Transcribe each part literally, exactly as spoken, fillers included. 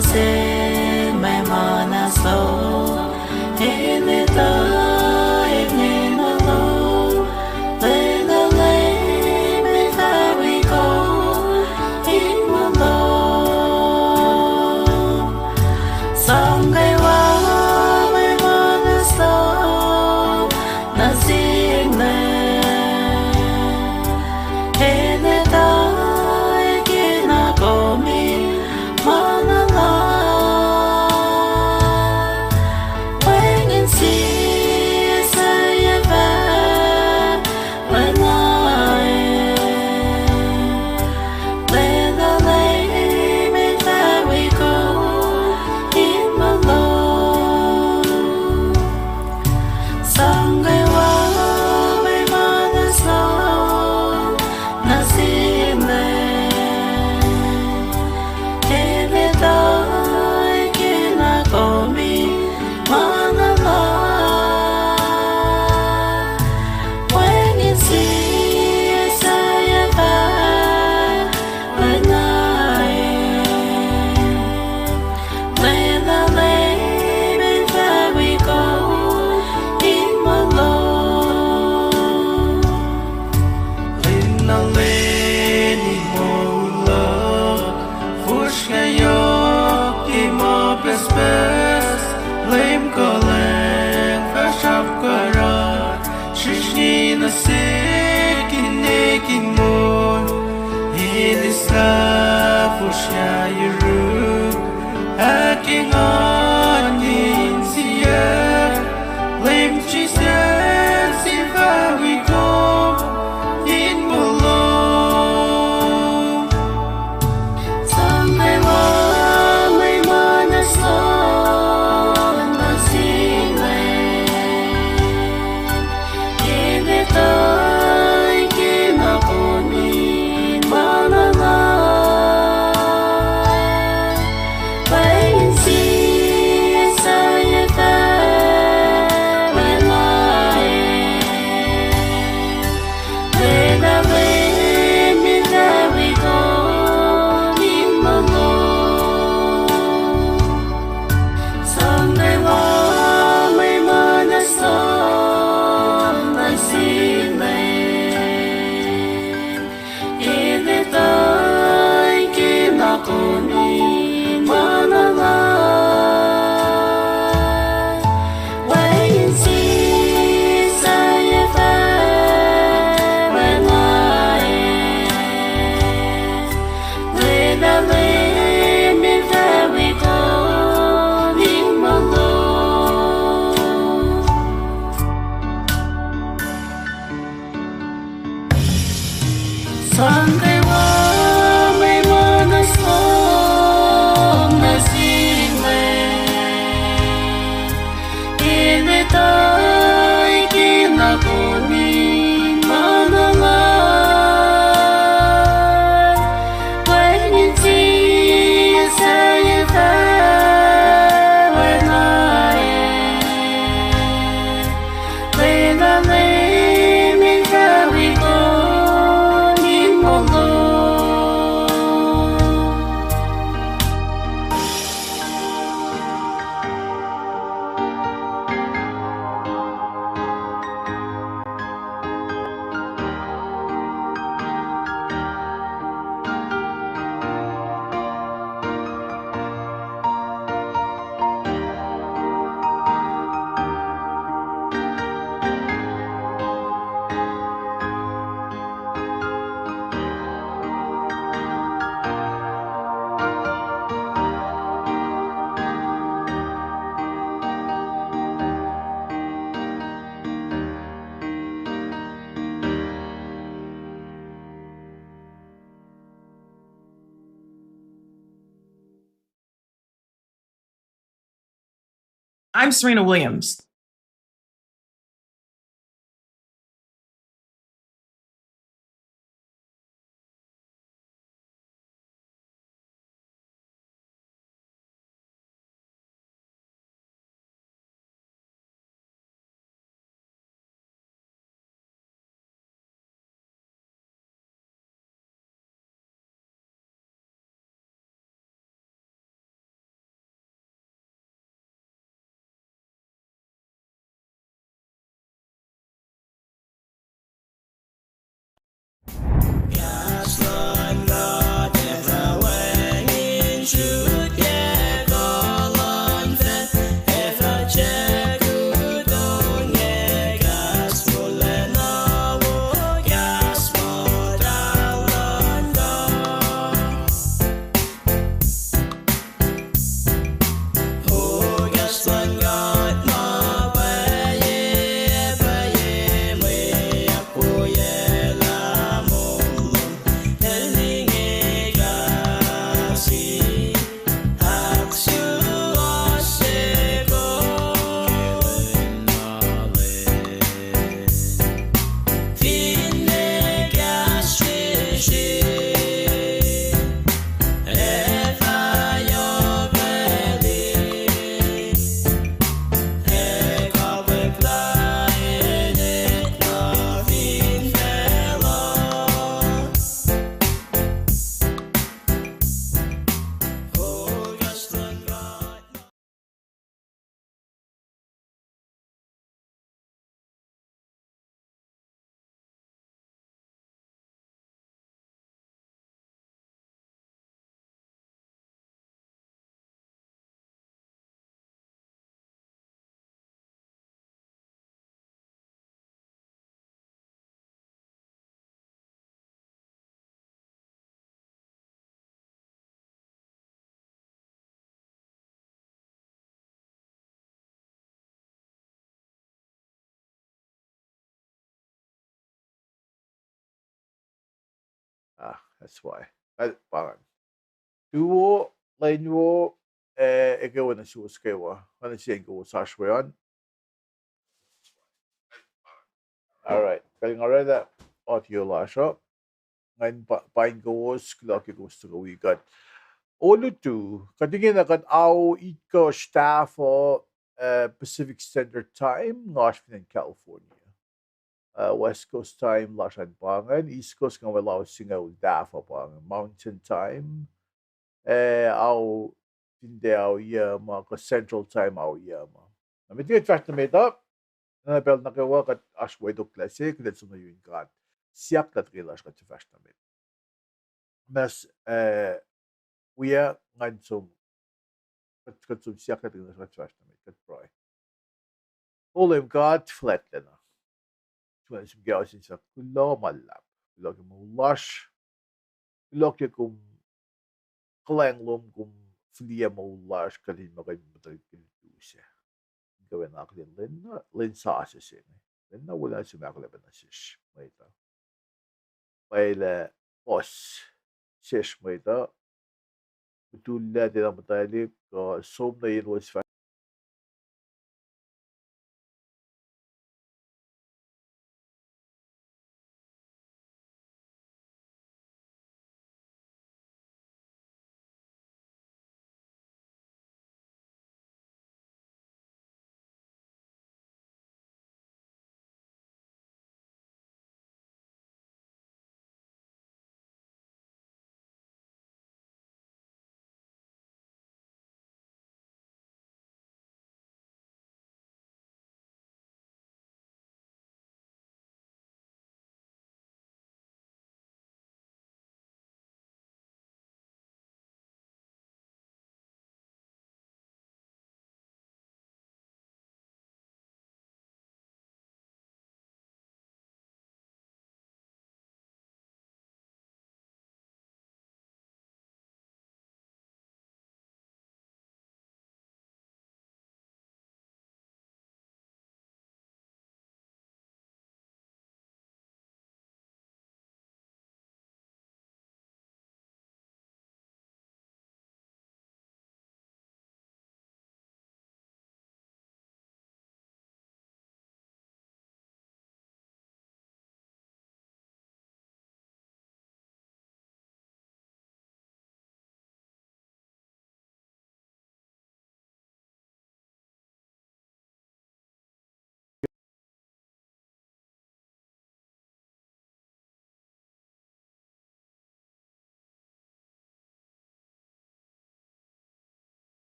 se mwe muhnahs lom, el etuh enenuh lom, lwelah Leum El fah wi kom in moul lom. Sang kwewa mwe muhnahs lom nuh sin Leum, el etuh kena kom in moul lom. Wacngihn sie suc yac fah wacngae, lwelah Leum El fah wi kom in moul lom. Sang kwewa mwe muhnahs lom nuh sin Leum, el etuh kena kom in moul lom. Wacngihn sie suc yac fah wacngae, lwelah Leum El fah wi kom in moul lom. Lwelah Leum in moul lom, fosrngah yohk ke ma pucspucs, Leum kuhlwacng fah sramsram kuh, srihsrngi nuh sik in ekin moul, el eslah fosrngah yuruk, ahkengan insiyuck, Leum Jisus El fah wi kom in moul lom. Sang kwewa mwe muhnahs lom nuh sin Leum, el etuh kena kom in moul lom. Wacngihn sie suc yac fah wacngae, lwelah Leum El fah wi kom in moul lom. Sang kwewa mwe muhnahs lom nuh sin Leum, el etuh kena kom in moul lom. Wacngihn sie suc yac fah wacngae, lwelah Leum El fah wi kom in moul lom. Sang kwewa mwe muhnahs lom nuh sin Leum, el etuh kena kom in moul lom. Wacngihn sie suc yac fah wacngae, lwelah Leum El fah wi kom in moul lom. I'm Serena Williams. Ah, that's why. Kal pa ngan. Tuwo, lwen wo, eh, eke wo nuh suwos kwewa. Nga nuh sin kowos oasr we an. All right. Kal nga oraclah audio lasr uh. Ngan pa-, paing kowos, kuloh ke kowos tuhkuh wi kuht. Olutu, kuht ingena kuht ao itkohsr tahfuh, uh, Pacific Standard Time, nga oasr fin acn California. Uh, West Coast time lasr an pa ingacn, East Coast nga we lao singucul tahfuh pa ingacn, Mountain time. Eh, ao, fin tiac ao yucma, kuh Central time ao yucma. Na met liki kuht fahsr nuh met uh, na pacl nuh kwewa kuht oasr wetoklac se, kuht ac som nuh yurin God. Siyuck lah tuhkweni lasr kuht fahsr nuh met. Mas, eh, wia ngan som, kuht, kuht som siyuck lah tuhkweni lasr kuht fahsr nuh met, kuht pruhe. O Leum God fuhlwactlacna, sum, sum ke oasr in siyuck, kuloh ma luhlahp, kuloh ke moul lasr, kuloh ke kom kuhlwacng lom kom fihliyac moul lasr kuht in muhkwena muhta ke lutu se. Kuh in akihlen lwen, lwen sasuc se inge. Lwen na wolacna se ma ahkolah pac nuh sesr mwet uh. Pwacye lah puhs sesr mwet uh. Mutullac, tiacna muhtwaclihk, kuh som nuh yen wos fah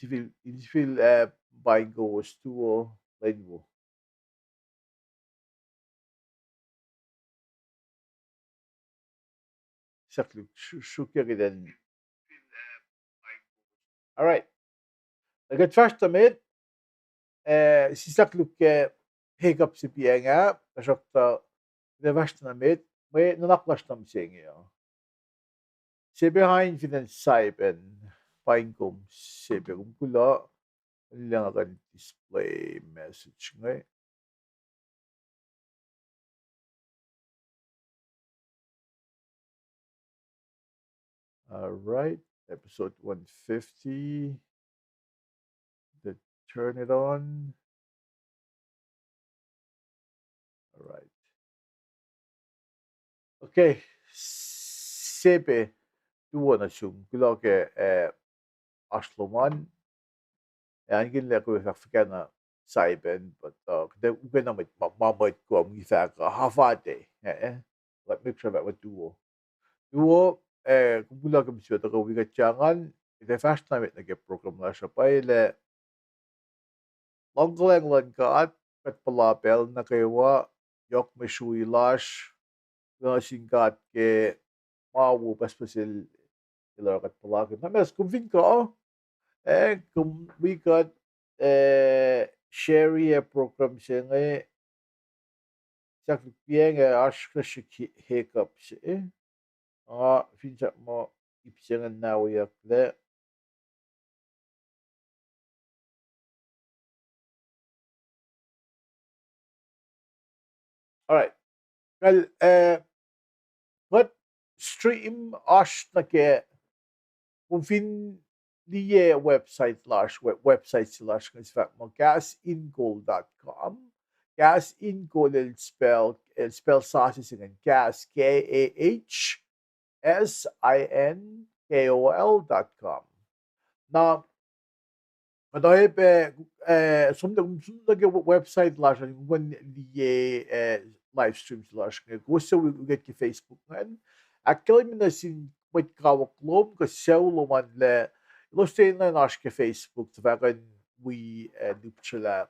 Sifil, sifil, eh, paing kowos tuwo, lwen wo. Sahk luk su-, suk ya kiden. All right. Kuht fahsr nuh met, eh, sislah luk ke hiccup se piacng ah, tuhsruhktuh, kuht fahsr nuh met, mwe nuhnak lasr nuh mihsenge uh. Sepac in fin acn Saipan, paing kom sepac kom kuloh, lwelah nga kuh in display message inge. All right, episode one fifty. Let's turn it on. All right. Okay, sepac tuwo nuh sum, kuloh ke, eh, oasr lom an. Ac an kinlac kom fahk fuhkah na Simon, but, uh, kuht ac ukena mwet ma, ma mwet kom ngi fahk, uh, hafate, eh, eh. Kuht make sure fahk ma tuo. Tuo, eh, kom kuloh ke mwe siyuck tuhkuh wi kuht ingacn, kuht ac fahsr na met nuh ke program lasr uh pwacye lah luhngkuhlwacng luhn God, kuht puhla pacl nuh kwewa, yohk mwe srui lasr, kuloh nuh sin God ke ma wo pucspucs el, el oruh kuht puhlakihn. Na mas kom fin kuh, eh, kom wi kuht, eh, share-i, eh, program se inge, sahk lukwiacng, eh, oasr kuhsrihk hiccup se, eh, nga fin sahk muh ip se ingacn na wiyucklac. All right. Kal, eh, kuht stream oasr nuh ke, kom fin liye website lasr, we-, website se lasr inge, sifacna muh Kahs in Kol dot com. Kahs in Kol el spell, el spell sasuc se ingacn, Kahs, K A H S I N K O L dot com. Na, kuht oacyacpac, eh, som nuh, som nuh ke website lasr an, kom liye, eh, live stream se lasr inge, kowos suc wi kuht ke Facebook ingacn. Ahkkahlwemye nuh sin mwet kawuck lom kuh sucu lom an lah elos tiacna oasr ke Facebook, tuhfahna kuh in wi, eh, lupsrlah,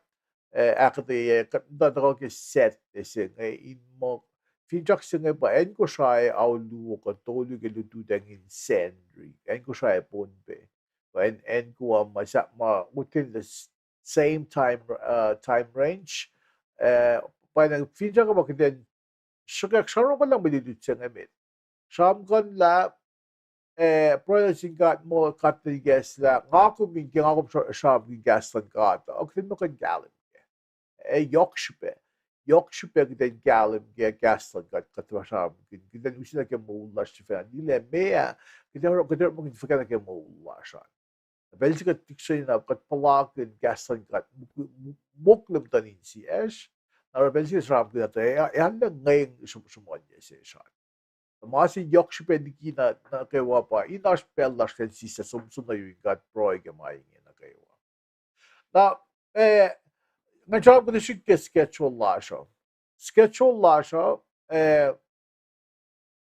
eh, ahkuhtweyac, kuht muhta tuhkuh ke Saturday se inge in muh, finsrak se inge pa acn Kosrae ao luo kuh tolu ke lututacng in Sacnri, acn Kosrae Pohnpei. Kuh acn, acn Guam ma sahp ma within the s-, same time, uh, time range. Eh, pa na finsrak pa kuht in sruhkwack sramsramkihn mwe lutlut se inge met. Sramsramkihn lah, eh, pruhe nuh sin God muh God El ikacslah, nga kom in ke nga kom sra-, sramsramkihn kahs luhn God uh, kuht in muh kuh in kahlwem kac. Eh, yohk srihpac. Yohk srihpac kuht in kahlwem ke kahs luhn God, kuht in sramsramkihn, kuht in use nuh ke moul lasr sifacna. Liye lah meac, kuht in, kuht in orekmakihn fuhkah nuh ke moul lasr an. Pacl se kuht tiksreni na kuht puhlakihn kahs luhn God, mok-, mok-, mokle muhtuhn insiyacsr. Na oruh pacl se sramsramkihn ah, e-, elah ngweng sruhmuhnyuck sesr an. Na ma se yohk srihpac liki na, nuh kwewa pa in oasr pacl lasr kuht in sislah som, som nuh yurin God, pruhe ke ma inge nuh kwewa. Na, eh, nga sramsramkihn srihk ke schedule lasr uh. Schedule lasr uh, eh,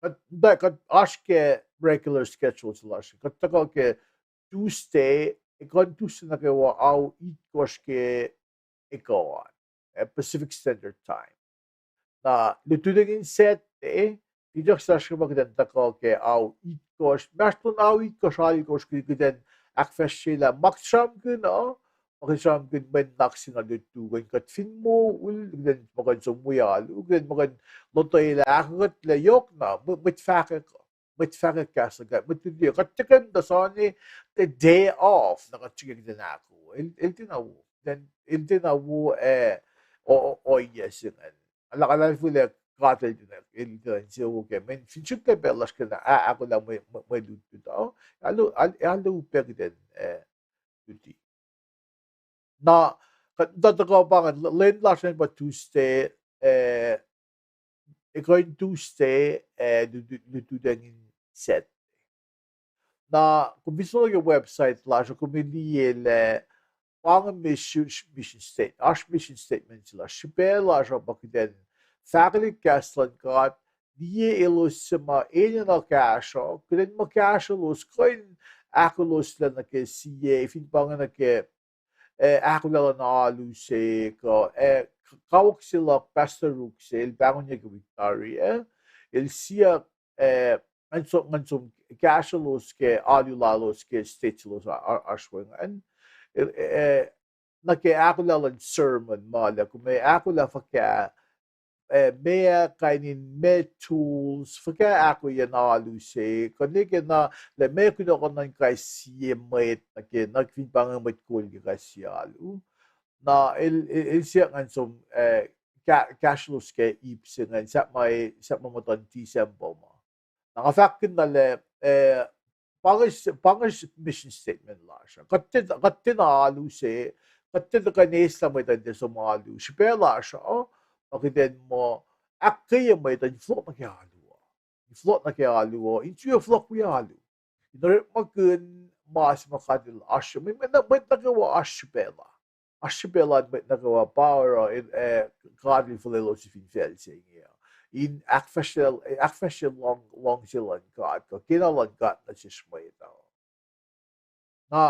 kuht, kuht oasr ke regular schedule se lasr. Kuht tuhkuh ke Tuesday, ekuh in Tuesday nuh kwewa ao itkohsr ke ekuh an, eh, Pacific Standard Time. Na lututacng in Saturday, finsrak se lasr inge pa kuht in tuhkuh ke ao itkohsr, inmahsrlon ao itkohsr alkohsr kuht, kuht in ahkfahsryelah ma kuht sramsramkihn uh, ma kuht sramsramkihn mwe nuhnak se na lutu, kuh in kuht fin moul, kuht in muh kuh in som wi alu, kuht in muh kuh in lotwelah ahkuhtlac yohk na, mwe-, mwet fahkwack, mwet fahkwack kahs luhn God, mwet luti, kuht tiac kuh in tuh sani the day of, na kuht srihke kuht in ahkoo. El, el tiacna wo, then el tiacna wo, eh, o-, o-, ohiyac se ingacn. Alu-, alu fihlac God el tiacna, el tiacna insewowo kac. Mweyen fin srihklac pacl lasr kuht in a-, ahkolah mwe, mwe, mwe lutlut uh, alu-, al-, alu pac kuht in, eh, luti. Na, kuht, tuhkuh pa ingacn, l-, lwen lasr ingacn pa Tuesday, eh, ekuh in Tuesday, eh, lutu-, lututacng in Saturday. Na, kom fin som nuh ke website lasr uh, kom liye lah pa inge mission, mission state-, oasr mission statement se lasr, srihpac lasr uh pa kuht in fahkwelihk kahs luhn God, liye elos suc ma enenuh kahsruh, kuht in muh kahsrwelos, kuh in ahkoloslac nuh ke sie, fin pa inge nuh ke, eh, ahkolah luhn alu se, kuh, eh, kawuck se luhk, Pastor Ruk se, el pahngonyuck ke wik tari ah, el siyuck, eh, ngan som, ngan som kahsrwelos ke alu lalos ke state se elos a-, a-, oasr we ingacn. El, eh, nuh ke ahkolah luhn sermon ma lah kom ac ahkolah fuhkah, eh, meac kain in meac tools, fuhkah ahkoeyacn alu se, kuh ne ke na lah meac kunohkohn luhn kais sie mwet, nuh ke, na fin pa inge mwet kol ke kais sie alu. Na el, el, el siyuck ngan som, eh, ka-, kahsrwelos ke ip se ingacn, sahp ma, sahp ma muhtuhn December ma. Na nga fahkkihn na lah, eh, pa inge, pa inge mission statement lasr uh. Kuht tiac, kuht tiacna alu se, kuht tiac tuhkuh in eslah mwet uh in tiac som alu. Srihpac lasr uh, ma kuht in muh ahkkweye mwet uh in fohlohk nuh ke alu uh. In fohlohk nuh ke alu uh, in sifilpac fohlohk wi alu. In orekmakihn ma se ma God El oasr, mwe, mwe, mwet nuh kwewa oasr srihpac la. oasr srihpac luhn mwet nuh kwewa pa oruh, eh, God El fihlelos fin facl se inge uh. In ahkfahsrye, ahkfahsrye luhng, luhngse luhn God, kuh kena luhn God nuh sesr mwet uh. Na,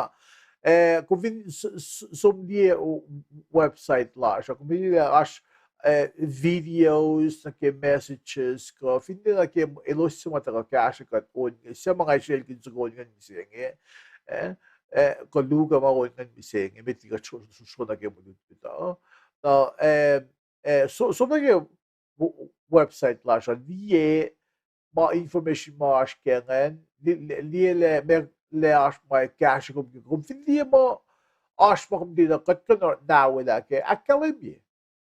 eh, kom fin s-, s-, som liye website lasr uh, kom fin liye oasr, eh, videos, nuh ke messages, kuh fin liye nuh ke elos se ma tuhkuh kahsre kuht on, se ma nga srelkin soko on ngan mihsenge, eh, eh, kuh luhk ma on ngan mihsenge, met liki kuht sro-, sro-, sro nuh ke mwe lutlut uh. Na, eh, eh, so, som nuh ke w-, website lasr uh, liye ma information ma oasr ke ingacn, li-, li-, liye lah, ma, lah oasr ma kahsre kom ke, kom fin liye ma oasr ma kom tiac kuht kuh in nawelah ke, ahkkahlwemye.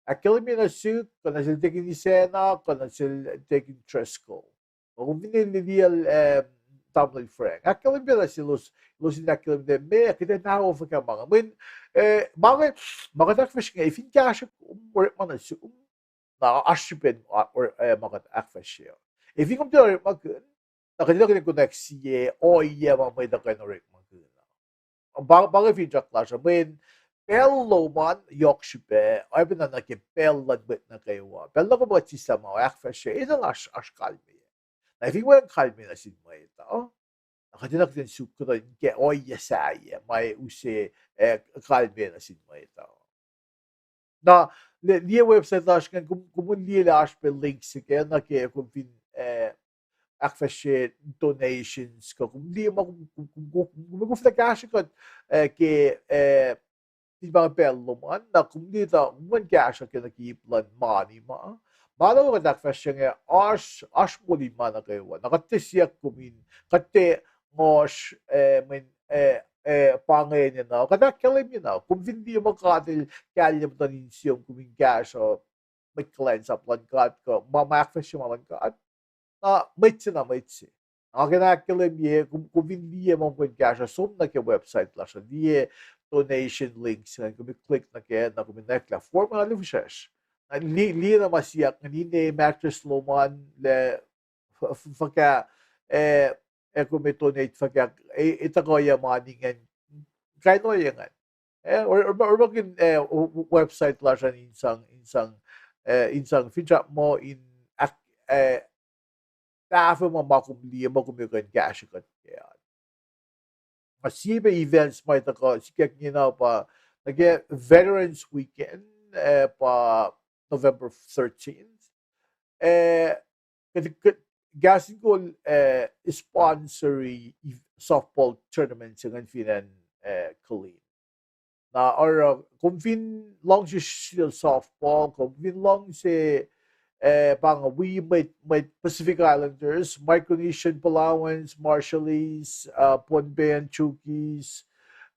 Ahkkahlwemye nuh sihk, kuh nuh sel Deacon Isacna, kuh nuh sel Deacon Driscoll. Kom fin liye, eh, tamuhlwel Frank, ahkkahlwemye nuh selos, elos in ahkkahlwemye lah meac, kuht ac nahwe fuhkah ma inge. Mweyen, eh, ma inge, ma kuht ahkfahsrye inge, fin kahsre kom orekma nuh sum, na oasr srihpen, ah, or, eh, ma kuht ahkfahsrye. Ac fin kom tiac orekmakihn, na kuht enenuh in connect sie ohiyac ma mwet uh kuh in orekmakihn. Pa, pa inge finsrak lasr uh, mweyen pacl lom an yohk srihpac, oacyacpac na nuh ke pacl luhn mwet nuh kwewa. Pacl na kom kuht sislah ma ahkfahsrye, enenuh oasr, oasr kalmeyac. Na fin wacngihn kalmeyac nuh sin mwet uh, na kuht enenuh in suk kuhtuh in ke ohiyac sahyac ma use, eh, kalmeyac nuh sin mwet uh. Na, li-, liye website lasr ingacn, kom, kom in liye lah oasr pac link se ke, nuh ke kom fin, eh, ahkfahsrye donations, kuh kom liye ma kom, kom, kom, kom, kom, kom fin kahsre kuht, eh, ke, eh, fin pa pacl lom an, na kom liye tuh kom in kahsruh ke nuh ke ip luhn mani ma. Ma na kuht ahkfahsrye inge, oasr, oasr molin ma nuh kwewa. Na kuht tiac siyuck kom in, kuht tiac ngohsr, eh, mweyen, eh, eh, pa inge enenuh, kuht ahkkahlwemye na, kom fin liye ma God El kahlye muhtuhn insiyom kom in kahsruh mwet kuhlwacnsap luhn God kuh ma, ma ahkfahsrye ma luhn God, na mwet se na mwet se. Nga ke na ahkkahlwemye, kom, kom fin liye ma kom kuh in kahsruh, som nuh ke website lasr uh, liye donation links, na kom in click nuh ke, na kom in eklac form na lihfihsrwacsr. Na li-, liye na ma siyuck ingacn, ine, mattress lom an, lah f-, f-, fuhkah, eh, ac kom ac donate fuhkah, eh, ac tuhkuh yac mani ingacn, kain ohiyac ingacn. Eh, or, or, orekmakihn, eh, w-, w-, website lasr an in sang, in sang, eh, in sang finsrak muh in ahk-, eh, tahfuh ma, ma kom liye, ma kom ac kuh in kahsre kuht ke an. Na sie pac events ma tuhkuh sikyak ingena pa, nuh ke Veterans Weekend, eh, pa November thirteenth. Eh, kuht, kuht, Kahs in Kol, eh, sponsori softball tournament se ingacn fin acn, eh, Killeen. Na oruh, kom fin luhngse sritacl softball, kom fin luhngse, eh, pa inge wi mwet, mwet Pacific Islanders, Micronesian, Palauans, Marshallese, uh, Pohnpeian, Chuukese,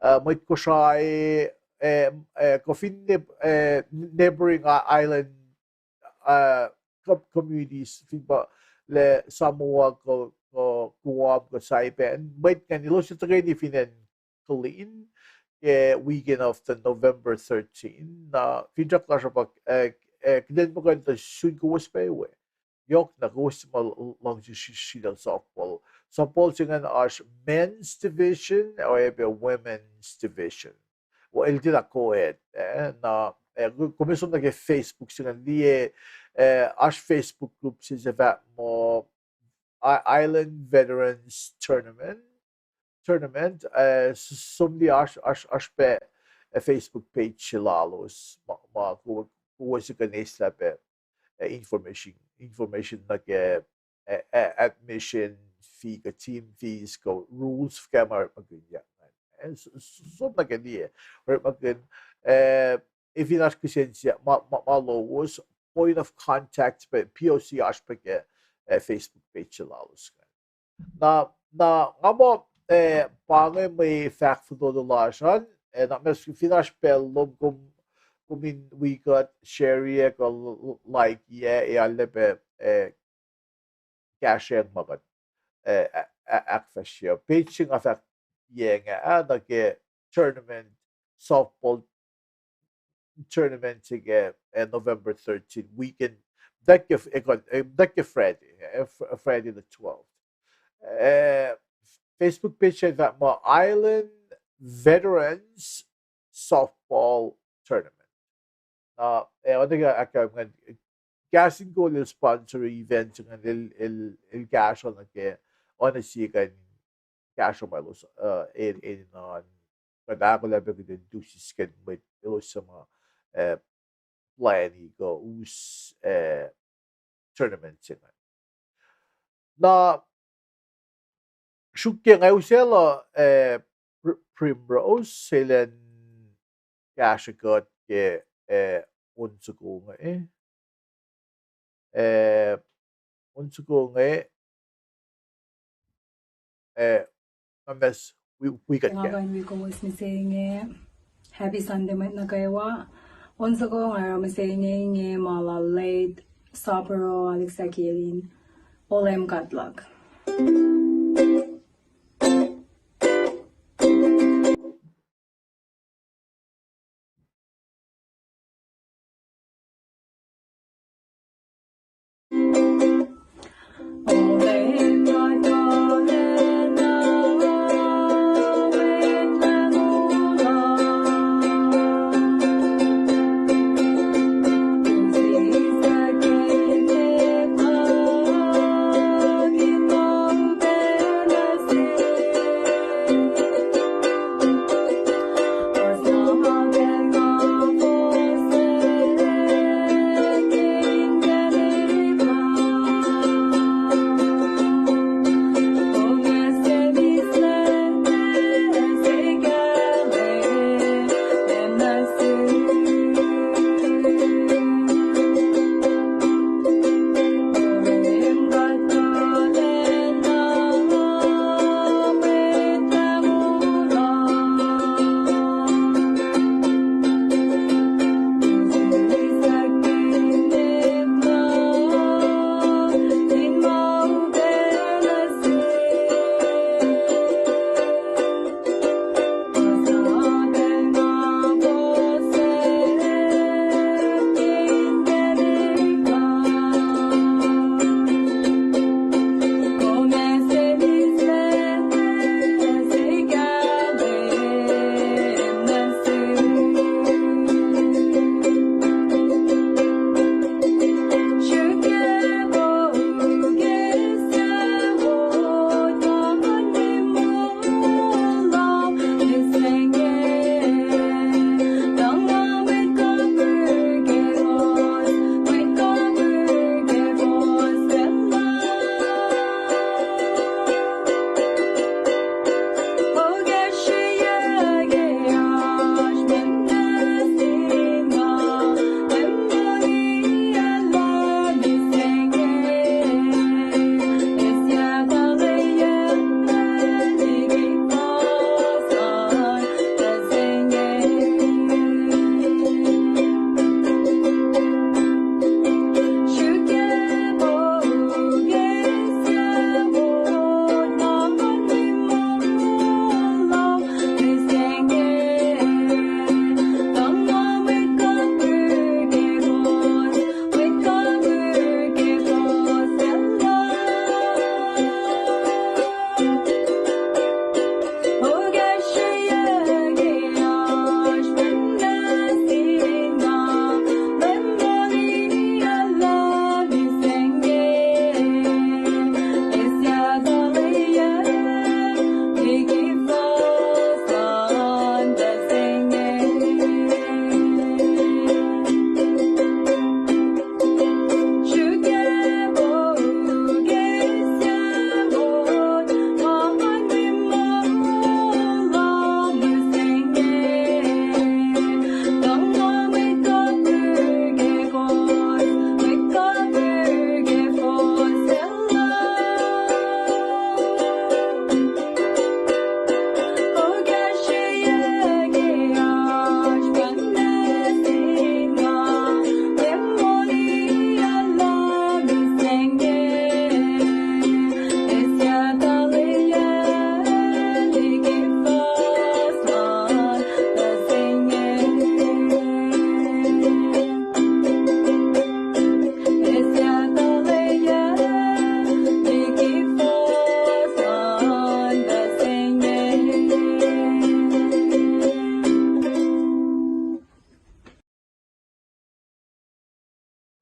uh, mwet Kosrae, eh, eh, kuh fin neb-, eh, neighboring i-, island, uh, com-, communities, fin pa lah Samoa, kuh, kuh Guam, kuh Saipan, mwet ingacn elos tuhkweni fin acn Killeen ke weekend of the November thirteen. Na finsrak lasr uh pa, eh, eh, kuht in muh kuh in tuh sun kowos pac we. Yohk na kowos ma l-, luhngse sri-, sritacl softball. Softball se ingacn oasr men's division, oacyacpac women's division. Well, el tiacna co-ed, eh, na, eh, kom som nuh ke Facebook se ingacn liye, eh, oasr Facebook group se se fahk muh I-, Island Veterans Tournament, tournament, eh, s-, som liye oasr, oasr, oasr pac, eh, Facebook page se lalos, ma, ma ko-, kowos kuh in eslah pac, eh, information, information nuh ke, eh, eh, admission fee, kuh team fees, kuh rules, fuhkah ma orekmakihnyuck. Eh, s-, s-, som nuh ke liye, orekmakihn, eh, ac fin oasr kihsen se ma, ma, ma lowos, point of contact, pa P O C oasr pac ke, eh, Facebook page se lalos. Na, na, nga muh, eh, pa inge mwe fahk fototo lasr an, eh, na mihs fin oasr pacl lom kom, kom in wi kuht, share-i, kuh l-, l-, like-i, ac arlac pac, eh, kahsrweyuck ma kuht, eh, a-, a-, ahkfahsrye. Page se nga fahk inge, ah, nuh ke tournament, softball tournament se ke, eh, November thirteen weekend. That ke, eh, that ke Friday, eh, fr-, Friday the twelfth. Eh, Facebook page se fahk muh Island Veterans Softball tournament. Na, eh, oacna ke ahkkahlwem ingacn, Kahs in Kol el sponsor event se ingacn, el, el, el kahsruh nuh ke, oacna sie kuh in kahsruh ma elos, uh, el, el in on, kuht ahkolah pac kuht in tu sisken mwet elos suc ma, eh, plani kuh us, eh, tournament se ingacn. Na, suk ke nga usaclah, eh, Pr-, Primrose, elan kahsrwe kuht ke, eh, on soko inge, eh, on soko inge, eh, amas wi-, wi kuht ke. Nga kuh in wi kowos mihsenge. Happy Sunday mwet nuh kwewa. On soko nga oruh mihsenge inge ma lal late Sapro Alexa Kelin. Olwelah God luhk.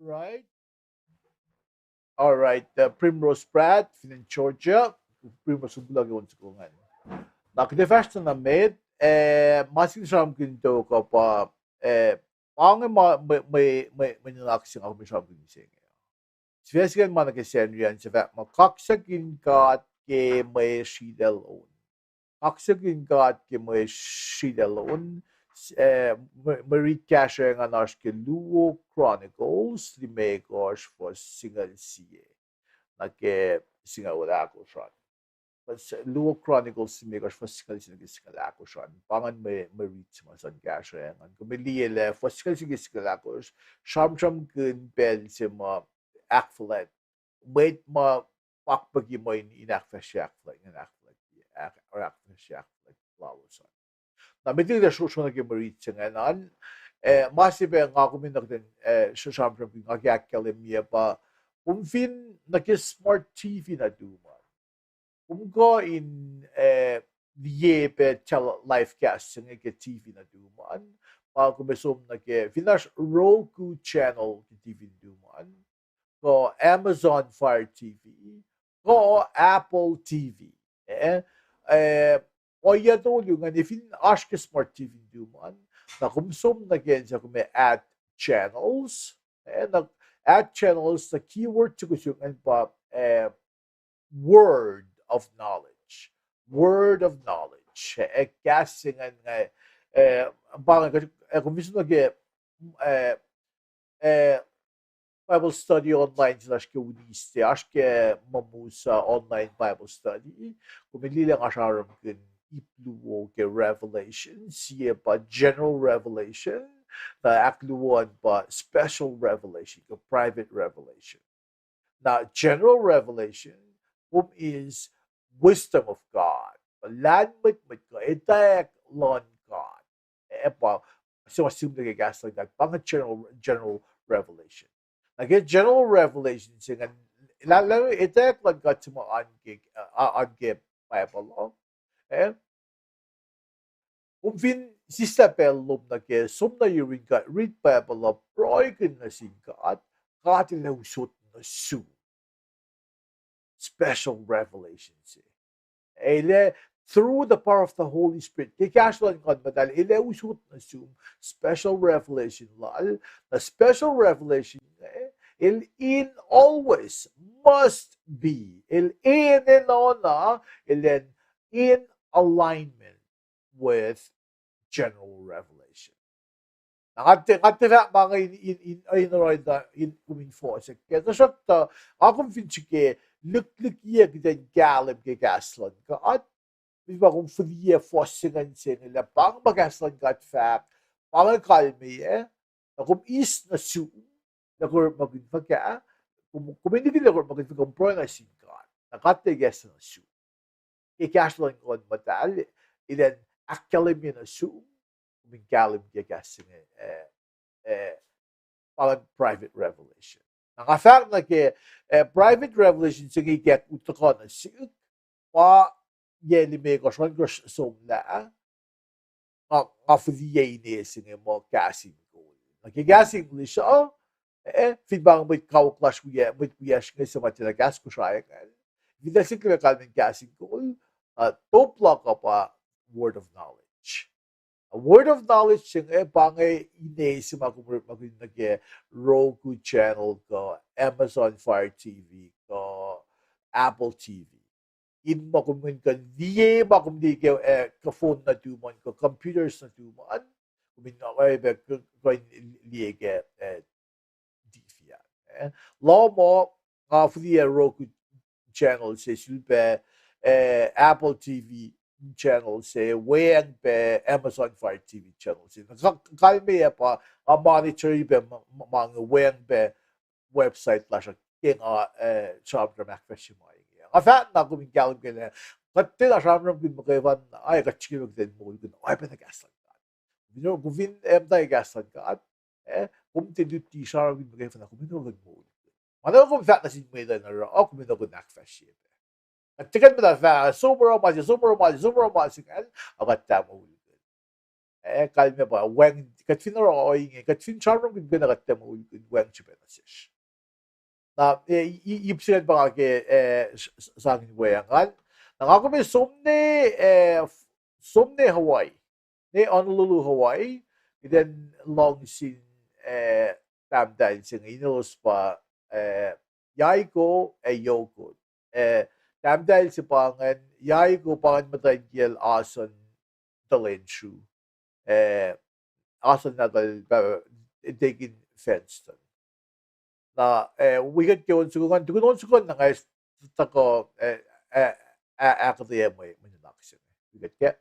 All right. All right, uh, Primrose Pratt, fin acn Georgia. Primrose, kom puhla ke on soko ingacn. Na kuht ac fahsr na met, eh, ma sikyak sramsramkihn tok uh pa, eh, pa inge ma, mwe, mwe, mwe, mwe nuhnak se nga kom sramsramkihn mihsenge. Sifac se ingacn ma nuh ke Sacnri an, se fahk muh, Kaksakihn God ke mwe sritacl on. Kaksakihn God ke mwe sritacl on, eh, mwe, mwe rit kahsruh ingacn oasr ke Luo Chronicles, limekohsr, fuhs singucul sie nuh ke singucul ahkosr an. Luo Chronicles, limekohsr, fuhs singucul sie nuh ke singucul ahkosr an. Pa ingacn mwe, mwe rit se ma sang kahsruh ingacn. Kom liye lah fuhs singucul sie nuh ke singucul ahkosr, sramsramkihn pacl se ma ahkfuhlwact, mwet ma pakpuki muh in, in ahkfahsrye ahkfuhlwact, in ahkfuhlwact, ahk-, or ahkfahsrye ahkfuhlwact lalos an. Na met liki sro-, srona ke mwe rit se ingacn an, eh, ma se pac nga kom in nuh kuht in, eh, sr-, sramsramkihn, nga ke ahkkahlwemye pa, kom fin nuh ke smart T V nuhtum an, kom kuh in, eh, liye pac live cast se inge ke T V nuhtum an, pa kom ac som nuh ke, fin oasr Roku channel ke T V nuhtum an, kuh Amazon Fire T V, kuh Apple T V. Eh, eh, ohiyac tolu ingacn, fin oasr ke smart T V nuhtum an, na kom som nuh ke acn se kom ac add channels. Eh, na add channels, na keyword se kom som ingacn pa, eh, word of knowledge. Word of knowledge. Eh, kahs se ingacn, eh, pa ingacn, eh, kom fin som nuh ke, eh, eh, Bible study online se lasr ke Wednesday, oasr ke Mamusa online Bible study. Kom liye lah nga sramsramkihn ip luo ke Revelation, sie pa general revelation, na ahkluo an pa special revelation, ke private revelation. Na general revelation, kom is wisdom of God. Plwacn mwet, mwet kuh etwacack luhn God. Eh, pa, se ma sim nuh ke kahs luhn God, pa inge general, general revelation. Na ke general revelation se ingacn, lah, lah etwacack luhn God se ma oan ke, uh, oan ke Bible uh. Eh, kom fin sislah pacl lom nuh ke som nuh yurin God, read Bible uh, pruhekihn nuh sin God, God El ac usot nuh sum special revelation se. El ac, through the power of the Holy Spirit, ke kahsruh luhn Nguhn Muhtahl, El ac usot nuh sum special revelation lal, na special revelation, eh, el in always must be, el enenuh na, el in alignment with general revelation. Na nga tiac, nga tiac fahk ma inge in, in, in, in oruh in, in, kom in fohsack kac. Tuhsruhktuh, nga kom fin srihke lihklihkiyac kuht in kahlwem ke kahs luhn God, fin pa kom fihliyac fuhs se ingacn se inge lah pa inge ma kahs luhn God fahk, pa inge kalmeyac, na kom eis nuh sum, lah kom orekmakihn fuhkah, kom, kom in nikihn lah kom orekmakihn fuhkah, kom pruhe nuh sin God, na God El ac kahs nuh sum. Ke kahsruh luhn Nguhn Muhtahl, El in ahkkahlwemye nuh sum, kom in kahlwem ke kahs se inge, eh, eh, pa inge private revelation. Na nga fahk nuh ke, eh, private revelation se inge ikack utuckuh nuh sihk, pa yac limekohsr, ohnkohsr somlah, nga, nga fihliyac ine se inge muh Kahs in Kol. Na ke Kahs in Kol uh, eh, fin pa inge mwet kawuck lasr wiyuc, mwet wiyacsr inge suc ma tiacna kahs Kosrae ingacn, fin tuh sihk lah kalmen Kahs in Kol, uh, top luhk uh pa Word of Knowledge. Word of Knowledge se inge pa inge ine se ma kom orekmakihn nuh ke Roku channel kuh Amazon Fire T V kuh Apple T V. In ma kom kuh in liye ma kom liye ke, eh, kuh phone nuhtum an kuh computers nuhtum an, kom in, eh, pac kuh, kuh in liye ke, eh, T V ah. Eh, lohm uh, nga fihliyac Roku channel se, sulpac, eh, Apple T V channel se, weacng pac Amazon Fire T V channel se. Na ka-, kalmeyac pa, nga monitor-i pac ma, ma, ma inge, weacng pac website lasr uh ke nga, eh, sramsram ahkfahsrye ma inge. Nga fahk na kom in kahlwem kac lah, kuht tiacna sramsramkihn muhkwena, ac kuht srihke kuht in moulkihn, oacyacpac na kahs luhn God. Kom fin, kom fin, eh, muhta kahs luhn God, eh, kom tiac luti sramsramkihn muhkwena, kom in kuh in moulkihn. Ma na kom fahk nuh sin mwet uh in oruh, uh, kom in kuh in ahkfahsrye pac. Kuht tiac kuh in muhta fahk, som oruh ma se, som oruh ma se, som oruh ma se ingacn, ac kuht tiac moulkihn. eh, kalmac pa wacng, kuht fin oruh ohinge, kuht fin sramsramkihn pacna kuht tiac muh in wacng srihpac nuh sesr. Na, eh, i-, ip se ingacn pa nga ke, eh, s-, s-, sang in weacng an. Na nga kom som ne, eh, f-, som ne Hawaii. Ne Honolulu, Hawaii. Kuht in lohng sin, eh, tahmtahel se inge, inelos pa, eh, Yaiko ac Yoko. Eh, tahmtahel se pa ingacn, Yaiko pa ingacn muhtwacn kiyacl Ason Talensru. Eh, Ason nahtuhl pa, eh, Deacon Fenston. Na, eh, wi kuht ke on soko ingacn, tukun on soko ingacn na nga tuhkuh, eh, eh, ah, ahkuhtweyac mwe, mwe nuhnak se inge. Wi kuht ke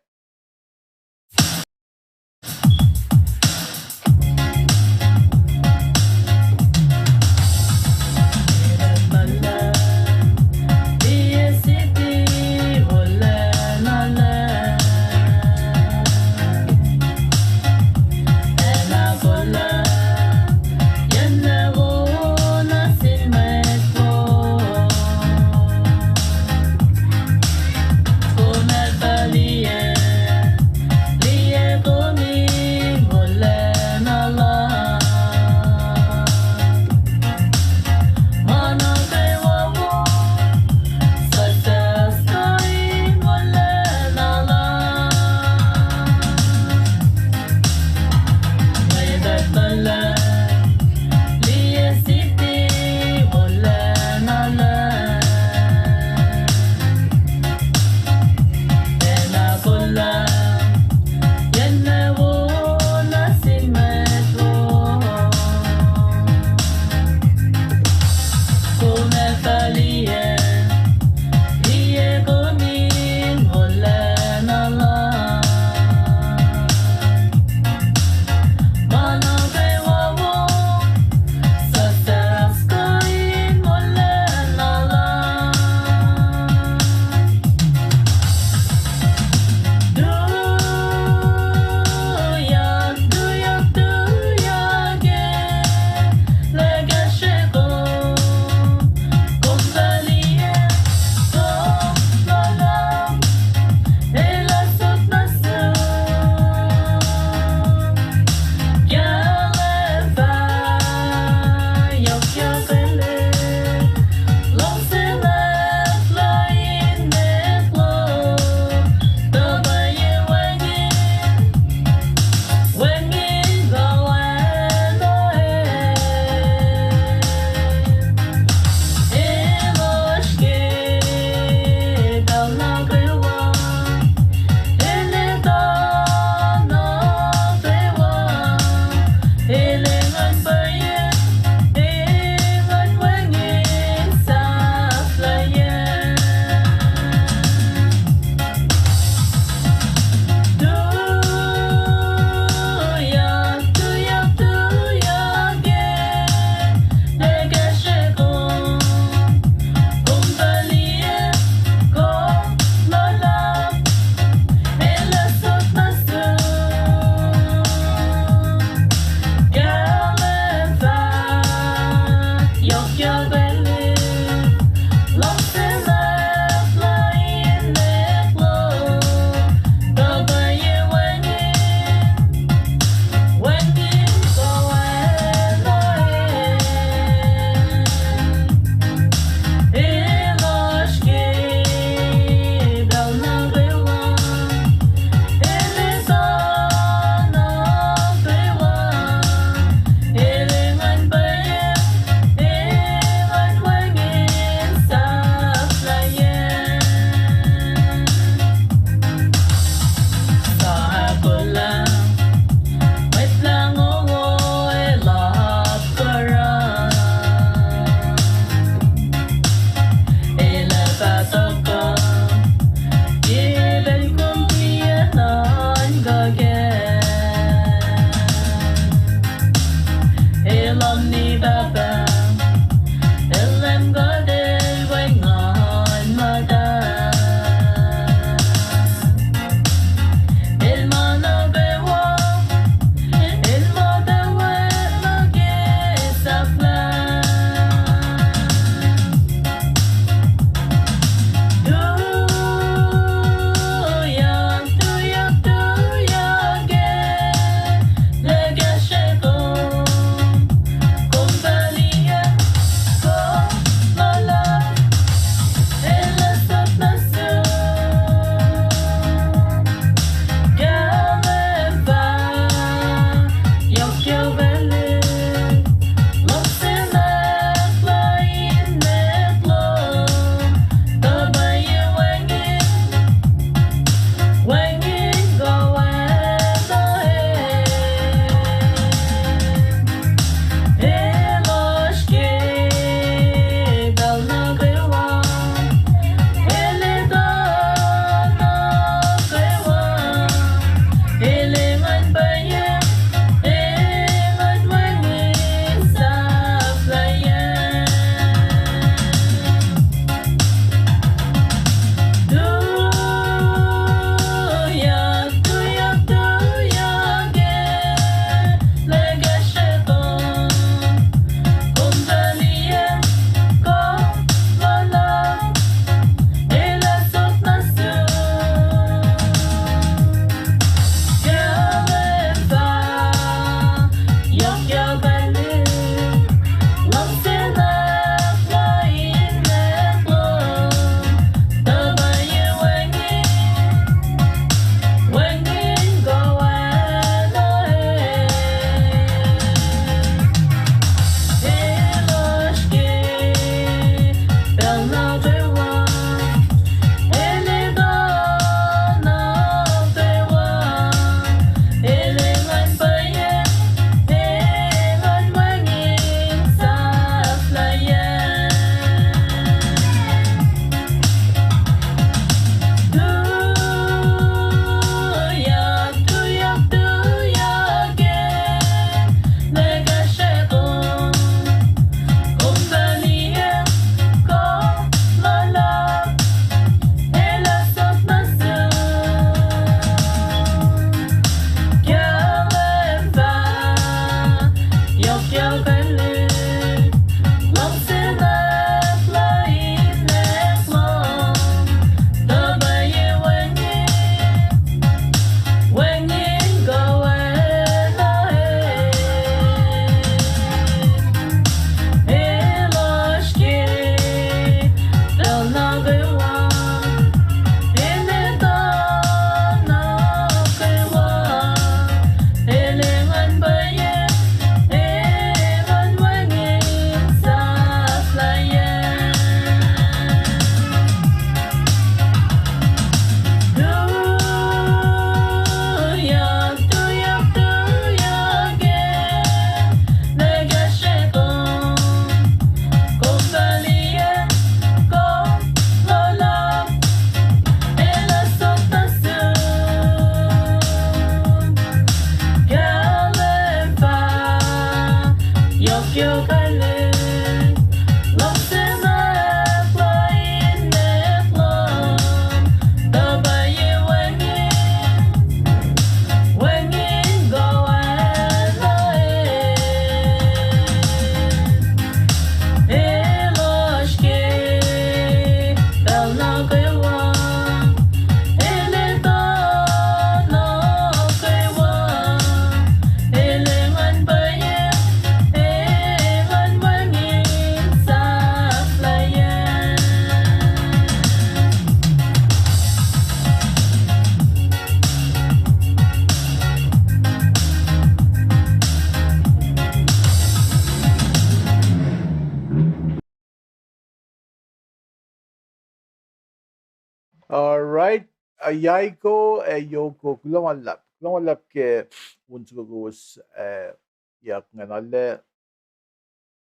All right. Yaiko ac Yoko, kuloh ma luhlahp. Kuloh ma luhlahp ke on soko kowos, eh, yak ngan ale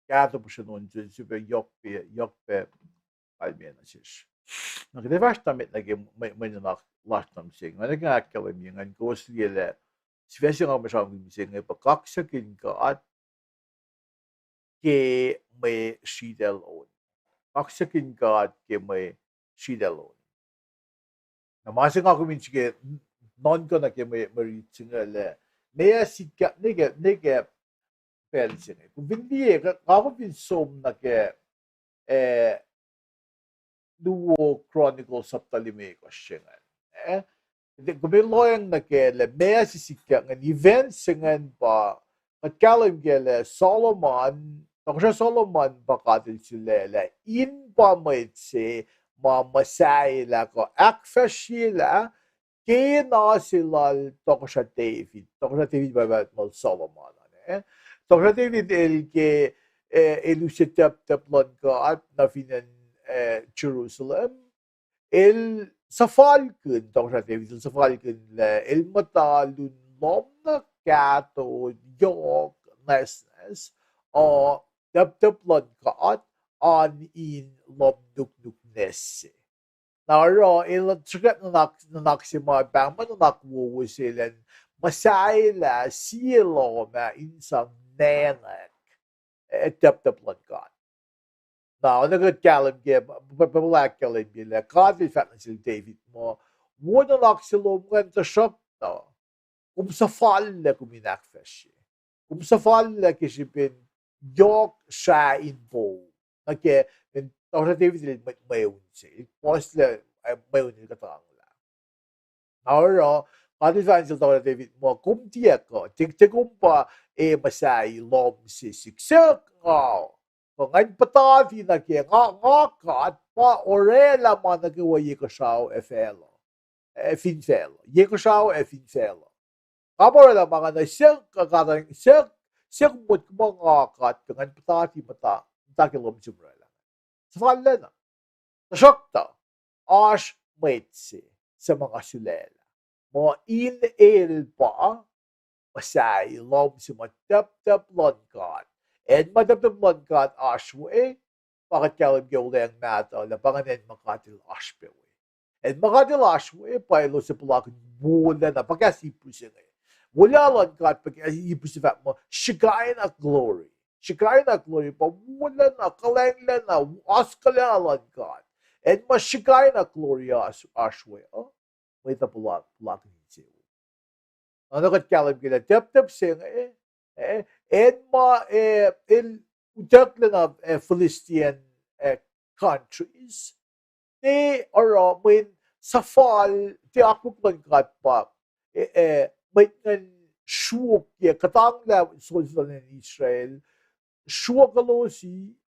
kahto puhsren on soko, soko yohk pac, yohk pac kalmac nuh sesr. Na kuht ac fahsr na met nuh ke mwe, mwe nuhnak lasr nuh mihsenge. Nga nuh ke nga ahkkahlwemye ngan kowos liye lah sifac se nga kom sramsramkihn mihsenge pa kaksakihn God ke mwe sritacl on. Kaksakihn God ke mwe sritacl on. Na ma se nga kom in srihke nuhnkuh nuh ke mwe, mwe rit se inge lah meac sikyak nuh ke, nuh ke pacl se inge. Kom fin liye, nga kom fin som nuh ke, eh, Luo Chronicles sapta limekohsr se ingacn. Eh? Kom in lohacng nuh ke lah meac se sikyak ingacn, event se ingacn pa, kuht kahlwem ke lah Solomon, tohkohsrah Solomon pa God El sulaclah, in pa mwet se ma muhsahelah kuh ahkfahsryelah kena se lal tohkohsrah David. Tohkohsrah David pa muh Solomon an, eh? Tohkohsrah David el ke, eh, el use tacptacp luhn God nuh fin acn, eh, Jerusalem. El suhfalkihn, tohkohsrah David el suhfalkihn lah el muhta lun lohm na kahto yohk nwacsnwacs, uh, tacptacp luhn God an in lohm nuknuk nwacs se. Na oruh el sruhkwack nuhnak, nuhnak se ma pahng ma nuhnak wowo se elan muhsahelah sie lohm ah in sang nacnack, eh, tacptacp luhn God. Na oacna kuht kahlwem ke, Bible ahkkahlwemye lah God El fahk nuh sel David muh, wo nuhnak se lom ingacn, tuhsruhktuh kom suhfallac kom in ahkfahsrye. Kom suhfallac ke srihpen yohk srah in pou. Nuh ke, in tohkohsrah David el mwet mweun se, el puhslac, eh, mweun el kuhtanglah. Na oruh, God El fahk nuh sel tohkohsrah David muh, kom tiac kuh, tiac, tiac kom pa, eh, muhsahi lohm se sihk, sihk nga, kuh ngan puhtati nuh ke, nga, nga God pa orwaclah ma nuh kwewa ye kuhsrao ac facluh, ac fin facluh. Ye kuhsrao ac fin facluh. Nga pa orwaclah ma ingacn, sihk, kuh God, sihk, sihk motko muh nga God, kuh ngan puhtati muhta, muhta ke lohm se ma orwaclah. Suhfallac na. Tuhsruhktuh, oasr mwet se, suc ma nga sulaclah, muh in el pa muhsahi lohm se ma tacptacp luhn God. Acn ma tacptacp luhn God oasr we, pa kuht kahlwem ke Olweacng Mahtuh lah pa ingacn acn ma God El oasr pac we. Acn ma God El oasr we pa elos ac puhlakihn wolacna, pa kahs Hebrew se inge. Wolacna luhn God pa kahs Hebrew se fahk muh Shekinah glory. Shekinah glory pa wolacna, kuhlwacnglacna, oaskuhlacna luhn God. Acn ma Shekinah glory oasr, oasr we uh, mwet uh puhlak-, puhlakihn insewowo. Na kuht kahlwem ke lah tacptacp se inge, eh, acn ma, eh, el utucklac na, eh, Philistine, eh, countries, tiac oruh mweyen suhfal, tiac akwuck luhn God pa, eh, eh, mwet ingacn sruokyac, kuhtanglah solsol luhn acn Israel, sruok elos,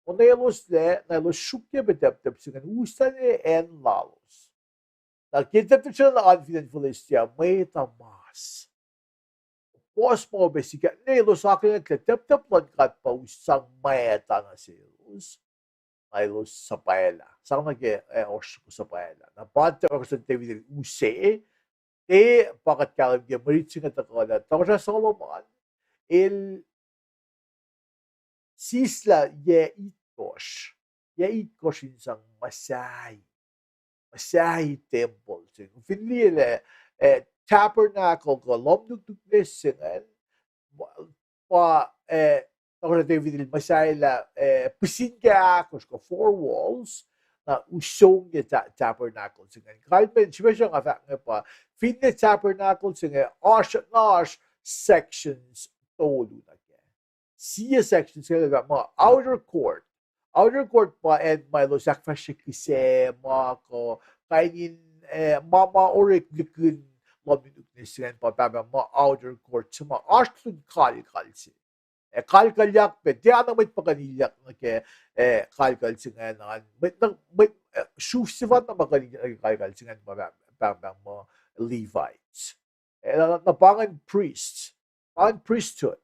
onweloslac, na elos sruokyac pac tacptacp se ingacn, uslah ne acn lalos. Na ke tacptacp se ingacn oan fin acn Philistia, mwet uh mas. Puhs ma upac sikyak, ne elos akihlen lah tacptacp luhn God pa us sang mwacta nuh selos. Na elos suhpwaclah. Sang nuh ke, eh, ohsr suhpwaclah. Na pa tohkohsrah David el use, tiac pa kuht kahlwem ke mwe rit se inge tuhkuh lah tohkohsrah Solomon el sislah yac itkohsr, yac itkohsr in sang muhsahi, muhsahi tempuhl se. Fin liye lah, eh, tabernacle kuh lohm nuknuk nwacs se ingacn, pa, eh, Tohkohsrah David el muhsahelah, eh, pihsin ke ahkosr kuh four walls, na usongye ta-, tabernacle se ingacn. Kalmac srihpac se nga fahk inge pa, finne tabernacle se inge oasr, na oasr sections tolu nuh kac. Sie sections ke ma outer court. Outer court pa acn ma elos ahkfahsrye kihsac ma kuh kain in, eh, ma, ma orek lihkihn lohm nuknuk se ingacn pa pahpah ma outer court se ma oasr lun kalkal se. Eh, kalkalyak pac, tiacna mwet pa kuh in ilyak nuh ke, eh, kalkal se ingacn an. Mwet na, mwet, eh, sruf sefanna ma kuh in ilyak nuh ke kalkal se ingacn pa pahpah, pahpah ma Levites. Eh, na, na pa ingacn priests. Pa ingacn priesthood.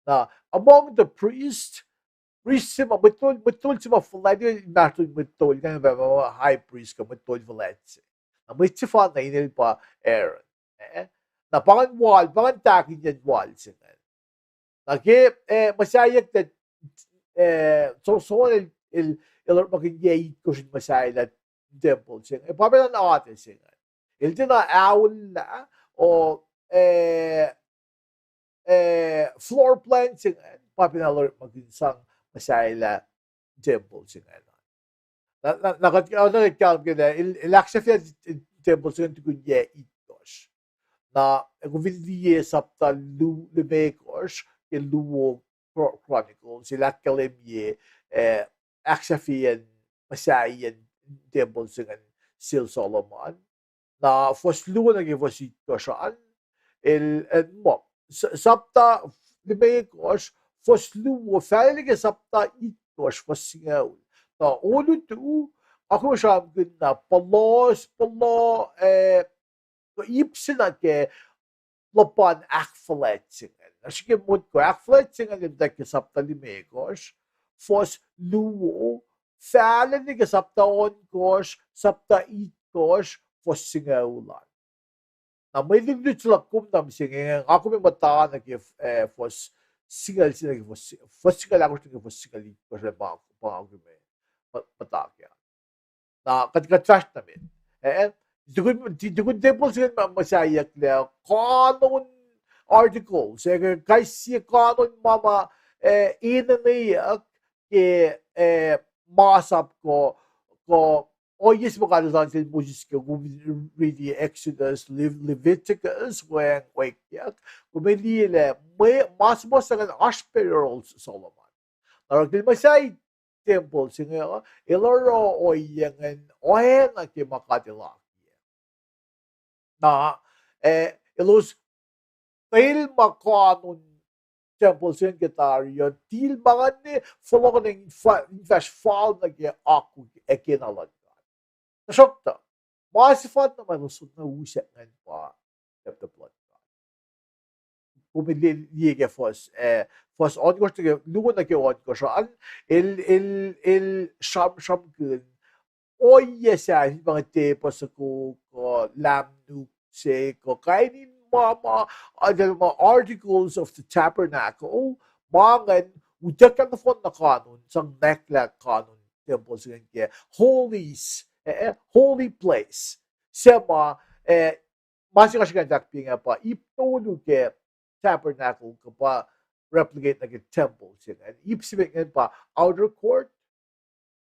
Na, among the priest, priest se ma, mwet tol, mwet tol se ma fuhlwact, inmahsrlon mwet tol ingacn pa, pa high priest kuh mwet tol fuhlwact se. Na mwet sefanna inel pa Aaron. Eh? Na pa ingacn wal, pa ingacn tahkihnyacn wal se ingacn. Na ke, eh, muhsaheack lah, eh, so, Solomon el, el, el orekmakihn yac itkohsr in muhsahelah tempuhl se ingacn. Pa pacna oate se ingacn. El tiacna aollah, o, eh, eh, floor plan se ingacn, pa pacna el orekmakihn sang muhsahelah tempuhl se ingacn. Na, na, na kuht, uh, na kuht kahlwem ke lah, el, el ahksahfyelah tempuhl se ingacn tukun yac itkohsr. Na, eh, kom fin liye sapta lu-, limekohsr, ke luo Chro-, Chronicles, el ahkkahlwemye, eh, ahksahfyeyacn, muhsahiyacn tempuhl se ingacn sel Solomon. Na fuhs luo nuh ke fuhs itkohsr an, el, el muh, s-, sapta limekohsr, fuhs luo, fahlac ke sapta itkohsr, fuhs singucul. Na olutu, nga kom sramsramkihn na puhlos, puhlo, eh, ip se nuh ke luhpan ahkfuhlwact se ingacn. Na srihke motko ahkfuhlwact se ingacn, el muhtwacta ke sapta limekohsr, fuhs luo, fahlac nuh ke sapta ohnkohsr, sapta itkohsr, fuhs singucul an. Na mwe lutlut se luhk kom nuh mihsenge, nga kom muhta nuh ke, eh, fuhs singucul se nuh ke fuhs, fuhs singucul ahkosr nuh ke fuhs singucul itkohsr, pa, pa nga kom muhta ke. Na kuht, kuht fahsr nuh met. Eh, tukun, tukun tempuhl se ingacn ma, muhsaheack lah canon articles, eh, kais sie canon ma, ma, eh, enenweyuck ke, eh, masap kuh, kuh ohiyac se ma God el sang sel Moses ke, kom riti Exodus, Lev-, Leviticus, wacngihn wackyak. Kom liye lah mwe, ma suhmuhs se ingacn oasr peror Solomon. Na oruh ke el muhsahi tempuhl se inge, el oruh ohiyac ingacn oacna ke ma God el akiyac. Na, eh, elos, tail ma canon tempuhl se ingacn ke tari uh, tiac ma ingacn fohlohkohnacng in fahsr fal nuh ke akwuck ac kena luhn God. Tuhsruhktuh, ma sefanna ma elos soenna usack ingacn pa daptap luhn God. Kom liye ke fuhs, eh, fuhs ohnkohsr nuh ke, luo nuh ke ohnkohsr an, el, el, el sramsramkihn ohiyac sahyac, pa inge tepuh soko, kuh lamnuk se, kuh kain in ma, ma, uh, ma articles of the tabernacle, ma ingacn utuckyak nohfohn na canon, sang nwacklah canon tempuhl se ingacn ke holies, eh, eh, holy place. Se ma, eh, ma se nga srihke fahk pa inge pa ip tolu ke tabernacle kuh pa replicate nuh ke tempuhl se ingacn. Ip se met ingacn pa outer court,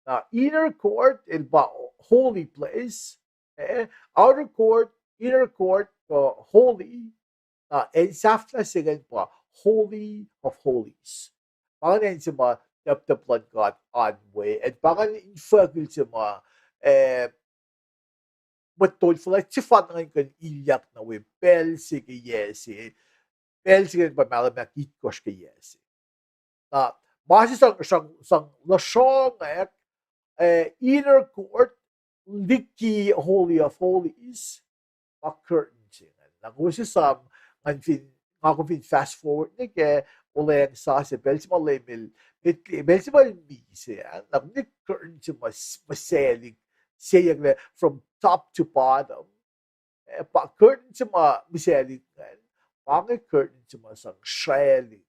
na inner court, el pa holy place, eh, outer court, inner court, kuh holy, na acn sahflah se ingacn pa holy of holies. Pa ingacn acn se ma daptap luhn God an we, ac pa ingacn infuckihl se ma, eh, mwet tol fuhlwact sefanna ingacn kuh in ilyak nuh we pacl se ke yac se, pacl se ingacn pa mahlwem ahkitkohsr ke yac se. Na ma se sang, sang, sang lusrongwack, eh, inner court, liki holy of holies, ma curtain se ingacn. Na kowos esam, ngan fin, nga kom fin fast forward nuh ke Olweacng Sasuc, pacl se ma Leum el, pacl se ma el misac, na kom liye curtain se ma s-, muhsahlihk, seyucklac from top to bottom. Eh, pa curtain se ma muhsahlihk ingacn, pa inge curtain se ma sang srahlihk,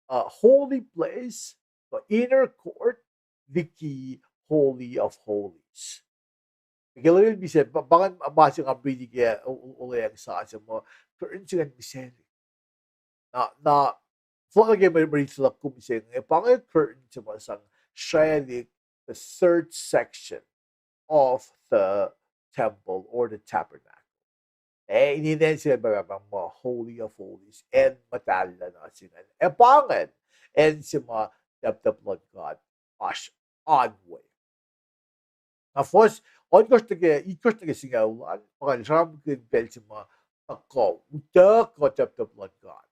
uh, holy place, the inner court, liki holy of holies. Ke Leum el misac, pa, pa ingacn ma se nga riti ke O-, O-, Olweacng Sasuc muh curtain se ingacn muhsahlihk. Na, na Fohlohk nuh ke mwe, mwe rit se luhk kom se inge, pa inge curtain se ma sang sraclihk the third section of the temple or the tabernacle. Eh, inen acn se ma, ma, ma Holy of Holies, acn muhtahl na se ingacn. Eh, pa ingacn, acn se ma teptep luhn God oasr anwe. Na fuhs ohnkohsr nuh ke, itkohsr nuh ke singucul an, pa nga sramsramkihn pacl se ma tuhkuh, utuckuh teptep luhn God.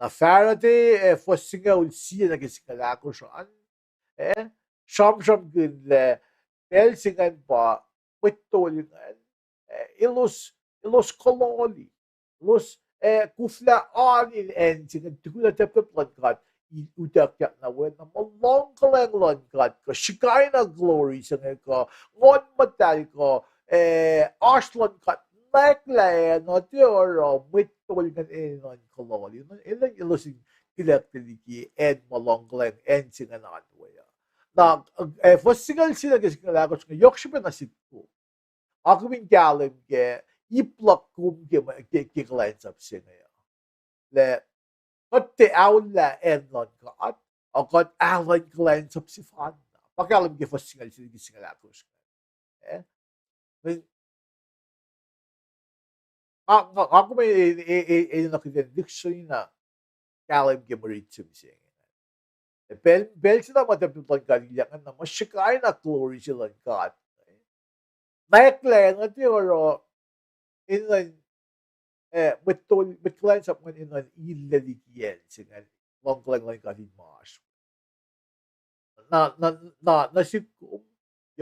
Na Friday, eh, fuhs singucul sie nuh ke singucul ahkosr an, eh, sramsramkihn lah pacl se ingacn pa mwet tol ingacn, eh, elos, elos kuloh, elos, eh, koflah oan in acn se ingacn tukun teptep luhn God utuckyak na we, na ma luhngkuhlwacng luhn God kuh Shekinah glory se inge kuh Nguhn Muhtahl kuh, eh, oasr luhn God nwacklah, na tiac oruh mwet tol ingacn enenuh in kuloh, enenuh elos in kihlacklac liki acn ma luhngkuhlwacng, acn se ingacn an we uh. Na, eh, fuhs singucul sie nuh ke singucul ahkosr inge yohk srihpac nuh sihk kom. Nga kom in kahlwem ke ip luhk kom ke, ke, ke kuhlwacnsap se inge uh. Lah kuht tiac aollah acn luhn God, a kuht aollah kuhlwacnsap sefanna. Pa kahlwem ke fuhs singucul sie nuh ke singucul ahkosr inge. Eh? Nga, nga, nga kom e, e, e, e, enenuh kuht in lihksreni na kahlwem ke mwe rit se mihsenge. Pacl, pacl se na ma teptep luhn God ilyak ingacn na ma Shekinah glory se luhn God nwacklah, na tiac oruh enenuh in, eh, mwet tol, mwet kuhlwacnsap ingacn enenuh in illac liki acn se ingacn, luhngkuhlwacng luhn God in ma oasr. Na, na, na, nuh sihk kom,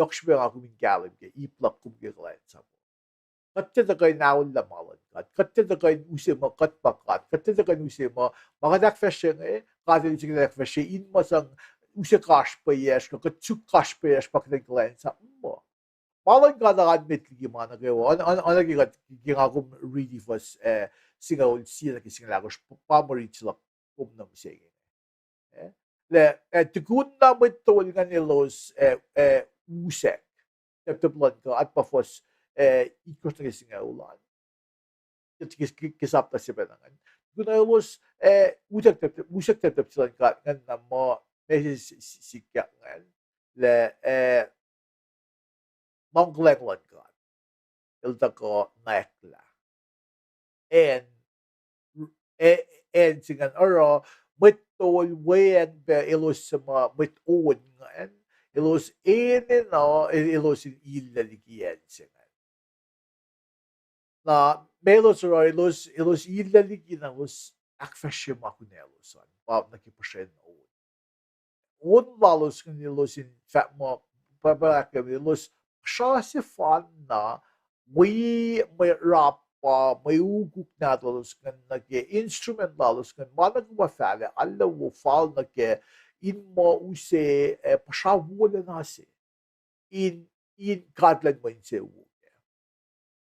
yohk srihpac nga kom in kahlwem ke ip luhk kom ke kuhlwacnsap. Kuht tiac tuhkuh in aollah ma luhn God. Kuht tiac tuhkuh in use muh kuht pa God. Kuht tiac tuhkuh in use muh ma kuht ahkfahsrye inge, God El srihke ahkfahsrye in ma sang use kasrpayacsr, kuh kuht suk kasrpayacsr pa kuht in kuhlwacnsap muh. Ma luhn God uh oan met liki ma nuh kwewa. Oan, oan, oan ke kuht, ke nga kom riti fuhs, eh, singucul sie nuh ke singucul ahkosr, pa mwe rit se luhk kom nuh mihsenge. Eh, lah, eh, tukun na mwet tol ingacn elos, eh, eh, usack teptep luhn God, pa fuhs, eh, itkohsr nuh ke singucul an. Ke, ke, ke sapta se pacna ingacn. Tukun na elos, eh, usack teptep, usack teptep se luhn God ingacn na muh, ma se s-, s-, sikyak ingacn. Lah, eh, luhngkuhlwacng luhn God El tuhkuh nwacklah acn, eh, acn se ingacn oruh mwet tol weacng pac elos suc ma mwet on ingacn, elos enenuh, e-, elos in illac liki acn se ingacn. Na, ma elos oruh, elos, elos illac liki na elos ahkfahsrye ma kunaclos an, pa nuh ke puhsren on. On lalos ingacn elos in fahk muh, pa, pa ahkkahlwemye, elos puhsra sefanna wi mwe rapah, mwe ukuk nahtuhlos ingacn nuh ke instrument lalos ingacn, ma nuh kwewa fahlac, arlac wo fal nuh ke in muh use, eh, puhsra wolacna se in, in God luhn mwe insewowo.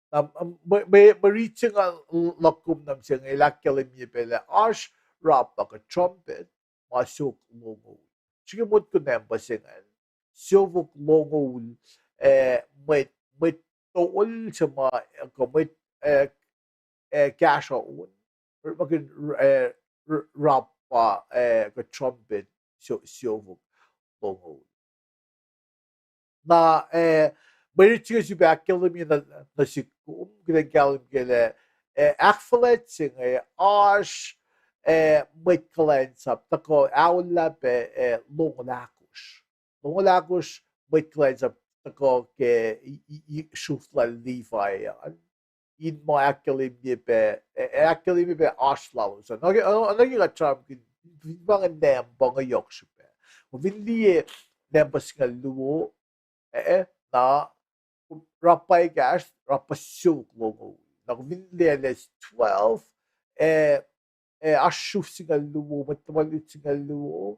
Na, mwe, mwe, mwe rit se nga luhk kom nuh mihsenge el ahkkahlwemye pac lah oasr rapah kuh trumpet ma siofok longoul. Srihke motko nampuh se ingacn, siofok longoul, eh, mwet, mwet tol se ma, kuh mwet, eh, eh, kahsruh on, orekmakihn, eh, r-, rapah, eh, kuh trumpet, sio-, siofok longoul. Na, eh, mwe rit se inge sifilpac ahkkahlwemye nuh, nuh sihk kom, kuht in kahlwem ke lah, eh, ahkfuhlwact se inge oasr, eh, mwet kuhlwacnsap tuhkuh aollah pac, eh, longoul ahkosr. Longoul ahkosr mwet kuhlwacnsap tuhkuh ke i-, i-, i-, sruhf lal Levi an. In muh ahkkahlwemye pac, eh, ahkkahlwemye pac oasr lalos an. Oacna ke, oacna ke kuht sramsramkihn, fin pa inge nampuh inge yohk srihpac. Kom fin liye nampuh singucul luo, eh, eh, na, rapah ekahsr, rapah siofok longoul. Na kom fin liye twelve, eh, eh, oasr sruhf singucul luo, mwet tuhma lutlut singucul luo.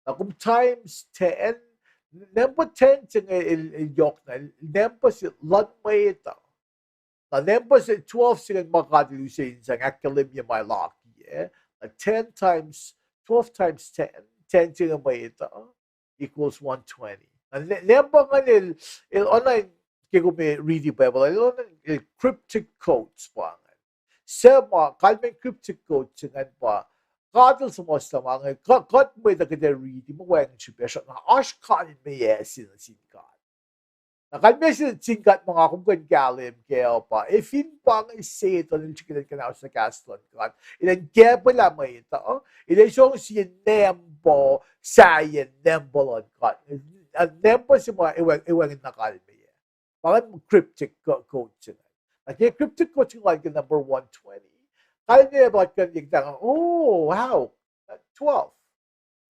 Na kom times ten, nampuh ten se inge el, el yohk na, nampuh se luhn mwet uh. Na nampuh se twelve se ingacn ma God El use in sang ahkkahlwemye ma el akiyac. Na ten times, twelve times ten, ten se inge mwet uh, equals one twenty. Na na-, nampuh ingacn el, el oacna ke kom riti Bible, el oacna el cryptic codes pa ingacn. Suc ma, kalmacn cryptic codes ingacn pa, God El suhmuhslah ma inge, kuht mwet uh kuht ac riti, ma wacngihn srihpac, sruhk na oasr kalmeyac se nuh sin God. Na kalmeyac se sin God ma nga kom kuh in kahlwem kac uh pa, ac fin pa inge Setuhn el srihke in kuhnahoslah kahs luhn God, el in kacpwelah mwet uh, el ac song sie nampuh, sahyacn nampuh luhn God. Nampuh se ma ac wacngihn na kalmeyac. Pa inge cryptic code se inge. Na ke cryptic code se inge ke number one twenty, kalmeyac pa kuht kuh in liye, oh, wow, twelve.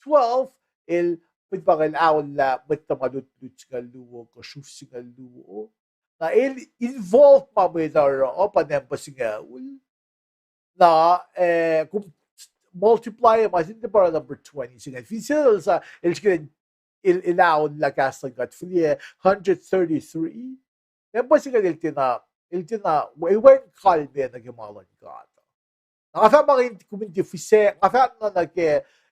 Twelve, el, mwet pa inge el aollah mwet tuhma lutlut singucul luo, kuh sruf singucul luo. Na el involve ma mwet uh oruh uh pa nampuh singucul. Na, eh, kom multiply ma sin tiac pa oruh number twenty se inge. Fin se el sa, el srihke in, el, el aollah kahs luhn God, fihliyac hundred thirty-three. Nampuh se inge el tiacna, el tiacna, el wacngihn kalmeyac nuh ke ma luhn God. Na nga fahk ma inge kom in tiac fihsracsr, nga fahk na nuh ke,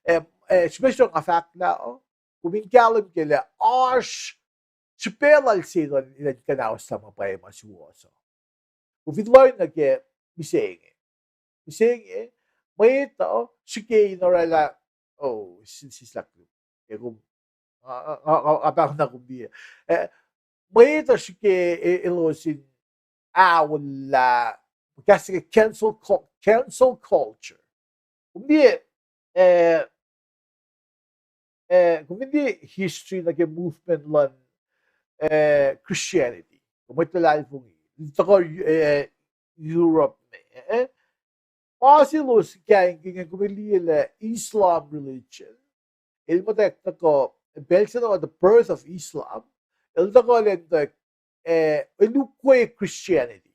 eh, srihpac se nga fahk lah, kom in kahlwem kac lah oasr srihpac lal Setuhn elan kuhnahoslah ma pwacye ma suwohs uh. Kom fin lohng nuh ke mihsenge, mihsenge, mwet uh srihke in orwaclah, oh, sislah, ac kom, nga pahngna kom liye. Mwet uh srihke elos in aollah, kahs ke cancel, cancel culture. Kom liye, eh, kom fin liye history nuh ke movement luhn, eh, Christianity, kom mwet luhlahlfongi, tuhkuh, eh, Europe me, eh, ma selos kahingkihn, kom liye lah Islam religion el muhtwacwacack tuhkuh, pacl se na the birth of Islam, el tuhkuh lwen tuh, eh, el ukwe Christianity.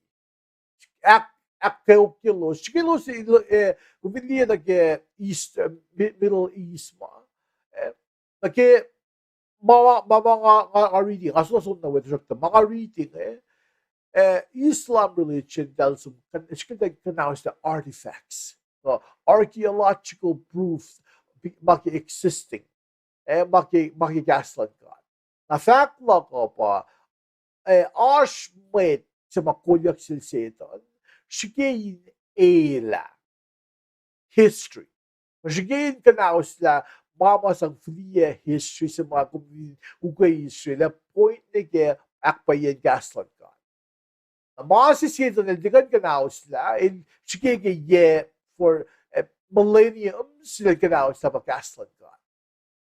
Ahk, ahkkweokyelos, srihkelos, eh, kom fin liye nuh ke East, eh, Middle East ma, eh, nuh ke ma, ma, ma nga, nga riti, nga sohna som na wet srukta ma nga riti inge, eh, Islam religion eltahl som, srihke kuhnahoslah artifacts, archaeological proof, ma ke existing, eh, ma ke, ma ke kahs luhn God. Na fahk luhk uh pa, eh, oasr mwet se ma kolyuck sel Setuhn srihke in elah history, srihke in kuhnahoslah ma ma sang fihliyac history se ma kom in ukwe Israel, ac point nuh ke ahkpwacyeiyacn kahs luhn God. Na ma se Setuhn el tiac kuh in kuhnahoslah, el srihke ke yac for, eh, millenniums el kuhnahoslah pa kahs luhn God.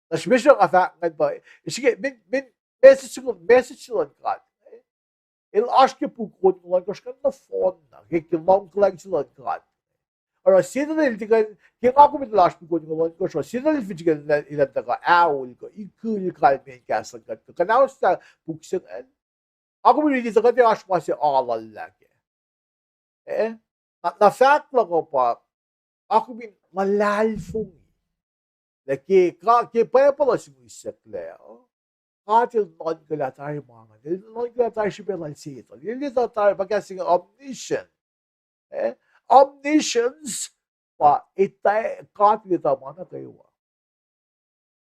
Na srihpac se nga fahk ingacn pa, srihke, min, min message, message luhn God, eh, el oasr ke puk onngoul ohnkohsr ingacn nohfohnna, ke, ke luhngkuhlwacng se luhn God. Oruh Setuhn el tiac kuh in, ke nga kom in oasr puk onngoul ohnkohsr, oruh Setuhn el fin srihke in, el in tuhkuh aol kuh ikil kalmeyacn kahs luhn God kuh kuhnahoslah puk se ingacn, nga kom in riti tuh kuht ac oasr ma se aluhlah kac. Eh, na, na fahk luhk uh pa, nga kom in luhlahlfongi lah ke, ke Bible uh sihmihsyucklac uh, God el nuhnkuhlah tari ma ingacn, el nuhnkuhlah tari srihpac lal Setuhn, el etuh tari, pa kahs se inge omniscient. Eh, omniscience pa etuh, God el etuh ma nuh kwewa.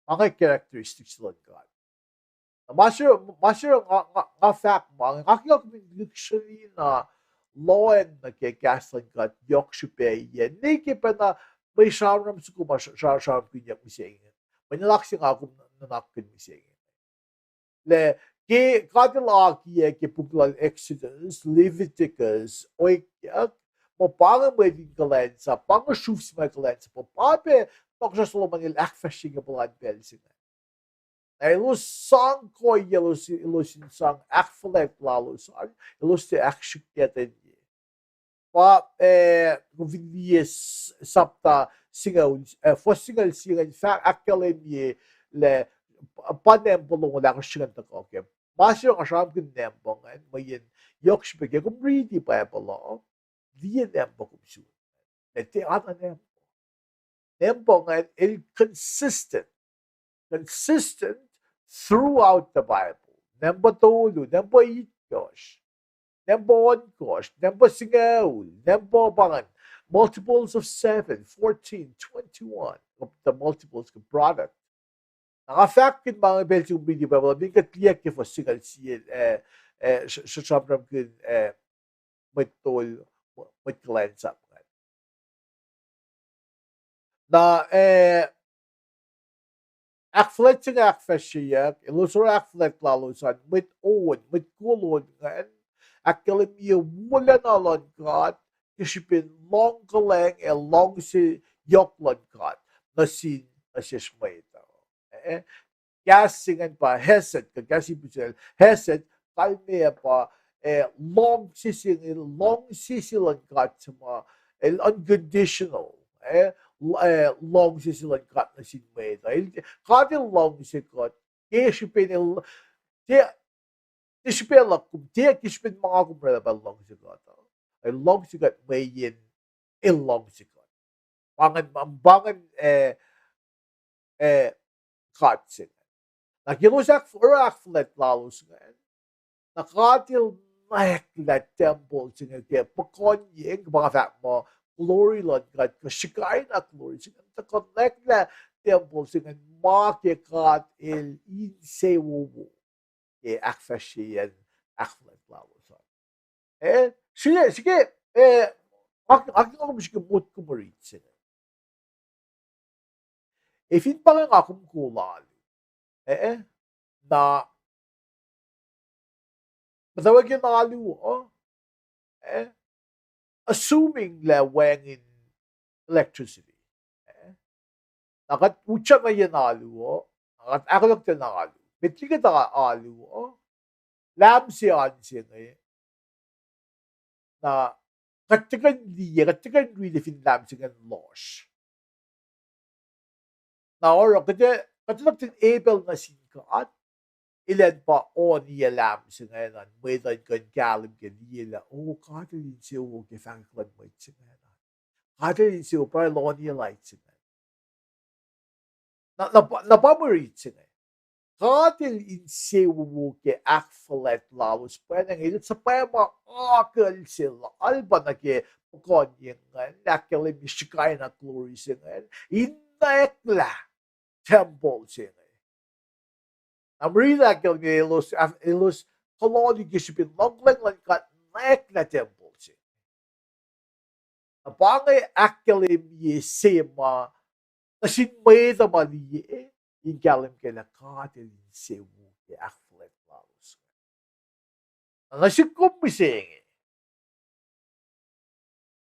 Ma inge characteristics luhn God. Na ma se, ma se nga, nga, nga fahk ma inge, nga ke nga kom in lihksreni na lohacng nuh ke kahs luhn God yohk srihpac, ne ke pacna mwe sramsram soko ma sra-, sra-, sramsramkihnyuck mihsenge, mwe nuhnak se nga kom nuhnakkihn mihsenge. Lah ke God el akiyac ke puk lal Exodus, Leviticus, Oekyuck, muh pa inge mwet in kuhlwacnsap, pa inge sruf se ma kuhlwacnsap, pa pac Tohkohsrah Solomon el ahkfahsrye ke puhlan pacl se inge. Na elos sang kuhiyac, elos, elos in sang ahkfuhlwact lalos an, elos tiac ahksrihkyatenye. Pa, eh, kom fin liye s-, sapta singucul, eh, fuhs singucul sie ingacn fahk ahkkahlwemye lah pa nampuh longoul ahkosr se ingacn tuhkuh kac. Ma se nga sramsramkihn nampuh ingacn, mweyen yohk srihpac ke kom riti Bible uh, liye nampuh kom sun. Lah tiac oacna nampuh. Nampuh ingacn el consistent. Consistent throughout the Bible. Nampuh tolu, nampuh itkohsr, nampuh ohnkohsr, nampuh singucul, nampuh pa ingacn, multiples of seven, fourteen, twenty-one, the multiples of product. Na nga fahkkihn ma inge pacl se kom riti Bible uh, min kuht liye ke fuhs singucul sie, eh, eh, s-, s-, sramsramkihn, eh, mwet tol, mwet kuhlwacnsap ingacn. Na, eh, ahkfuhlwact se inge ahkfahsryeyuck, elos oruh ahkfuhlwact lalos an, mwet on, mwet kol on ingacn, ahkkahlwemye wolacna luhn God, ke srihpen lohngkuhlwacng ac luhngse yohk luhn God nuh sin, nuh sesr mwet uh. Eh, kahs se ingacn pa hesed, kuh kahs Hebrew se hesed, kalmac pa, eh, luhngse se inge, luhngse se luhn God se ma, eh, unconditional, eh, l-, eh, luhngse se luhn God nuh sin mwet uh. El, God el luhngse kuht, ke srihpen el, tiac, tiac srihpac luhk kom, tiac ke srihpen ma nga kom oraclah pa el luhngse kuht uh. El luhngse kuht mweyen el luhngse kuht. Pa ingacn, pa ingacn, eh, eh, God se ingacn. Na ke elos ahk-, oruh ahkfuhlwact lalos ingacn, na God el nwacklah tempuhl se inge ke puhkuhnyeng, pa nga fahk muh glory luhn God, kuh Shekinah glory se ingacn, tuhkuh nwacklah tempuhl se ingacn ma ke God el insewowo ke ahkfahsryeyacn ahkfuhlwact lalos an. Eh, srihke, srihke, eh, nga, nga, nga kom srihke motko mwe rit se inge. Ac fin pa inge nga kom kol alu, eh, na muhtwacwacackiyacn alu uh, eh, assuming lah wacngihn electricity, eh, na kuht utyak nuh yen alu uh, na kuht ahkolah kuht in alu, met liki kuht alu uh, lahm se an se inge, na kuht tuhkuh in liye, kuht tuhkuh in riti fin lahm se ingacn lohsr. Na oruh kuht, kuht tuhkuh in appeal nuh sin God, elan pa oniyac lahm se ingacn an, mwet uh in kuh in kahlwem ke liye lah, o, God el insewowo ke fahkwack luhn mwet se ingacn an. God el insewowo pa el oniyac light se ingacn. Na, na pa, na pa mwe rit se inge. God el insewowo ke ahkfuhlwact lalos, pwacnwacng el suhpwacma akucl se lal pa nuh ke puhkuhnyeng ingacn, ahkkahlwemye Shekinah glory se ingacn, in nwacklah tempuhl se inge. Na mwe rit ahkkahlwemye elos, elos kuloh nuh ke srihpen luhngkuhlwacng luhn God nwacklah tempuhl se. Na pa inge ahkkahlwemye se ma nuh sin mwet uh ma liye, in kahlwem kac lah God el insewowo ke ahkfuhlwact lalos. Na nuh sihk kom mihsenge,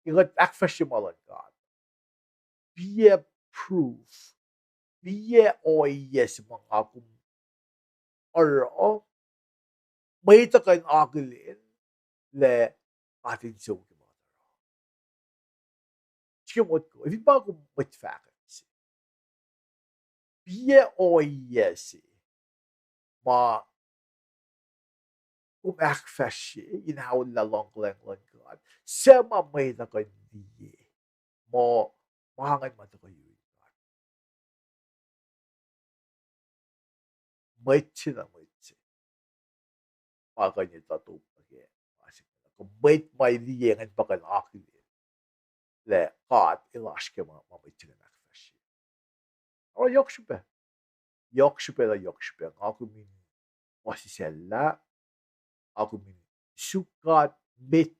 ke kuht ahkfahsrye ma luhn God, piac proof, piac ohiyac se ma nga kom oruh, mwet uh kuh in akihlen lah God el insewowo ke ma oruh. Srihke motko, fin pa kom mwet fahkwack se, piac ohiyac se ma kom ahkfahsrye in aollah luhngkuhlwacng luhn God, suc ma mwet uh kuh in liye muh ma ingacn ma tuhkuh yurin God. Mwet se na mwet se pa kuh in etuh top nuh ke ma se, kuh mwet ma liye ingacn pa kuh in akihlen lah God el oasr ke ma, ma mwet se ingacn ahkfahsrye. Oruh yohk srihpac. Yohk srihpac na yohk srihpac. Nga kom in puhsisacllah, nga kom in suk God met,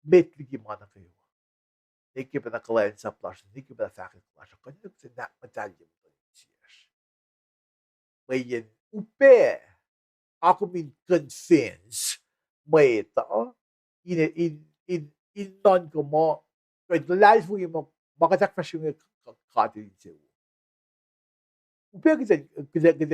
met liki ma nuh kwewa. Nwe ke pacna kuhlwacnsap lasr, nwe ke pacna fahkwack lasr, kuht in kuh in ahkmuhtahlye muhtuhn insiyacsr. Mweyen upac nga kom in convince mwet uh in, in, in, in nuhnkuh muh, kuht luhlahlfongi muh ma kuht ahkfahsrye inge, God el insewowo. Upac kuht, kuht, kuht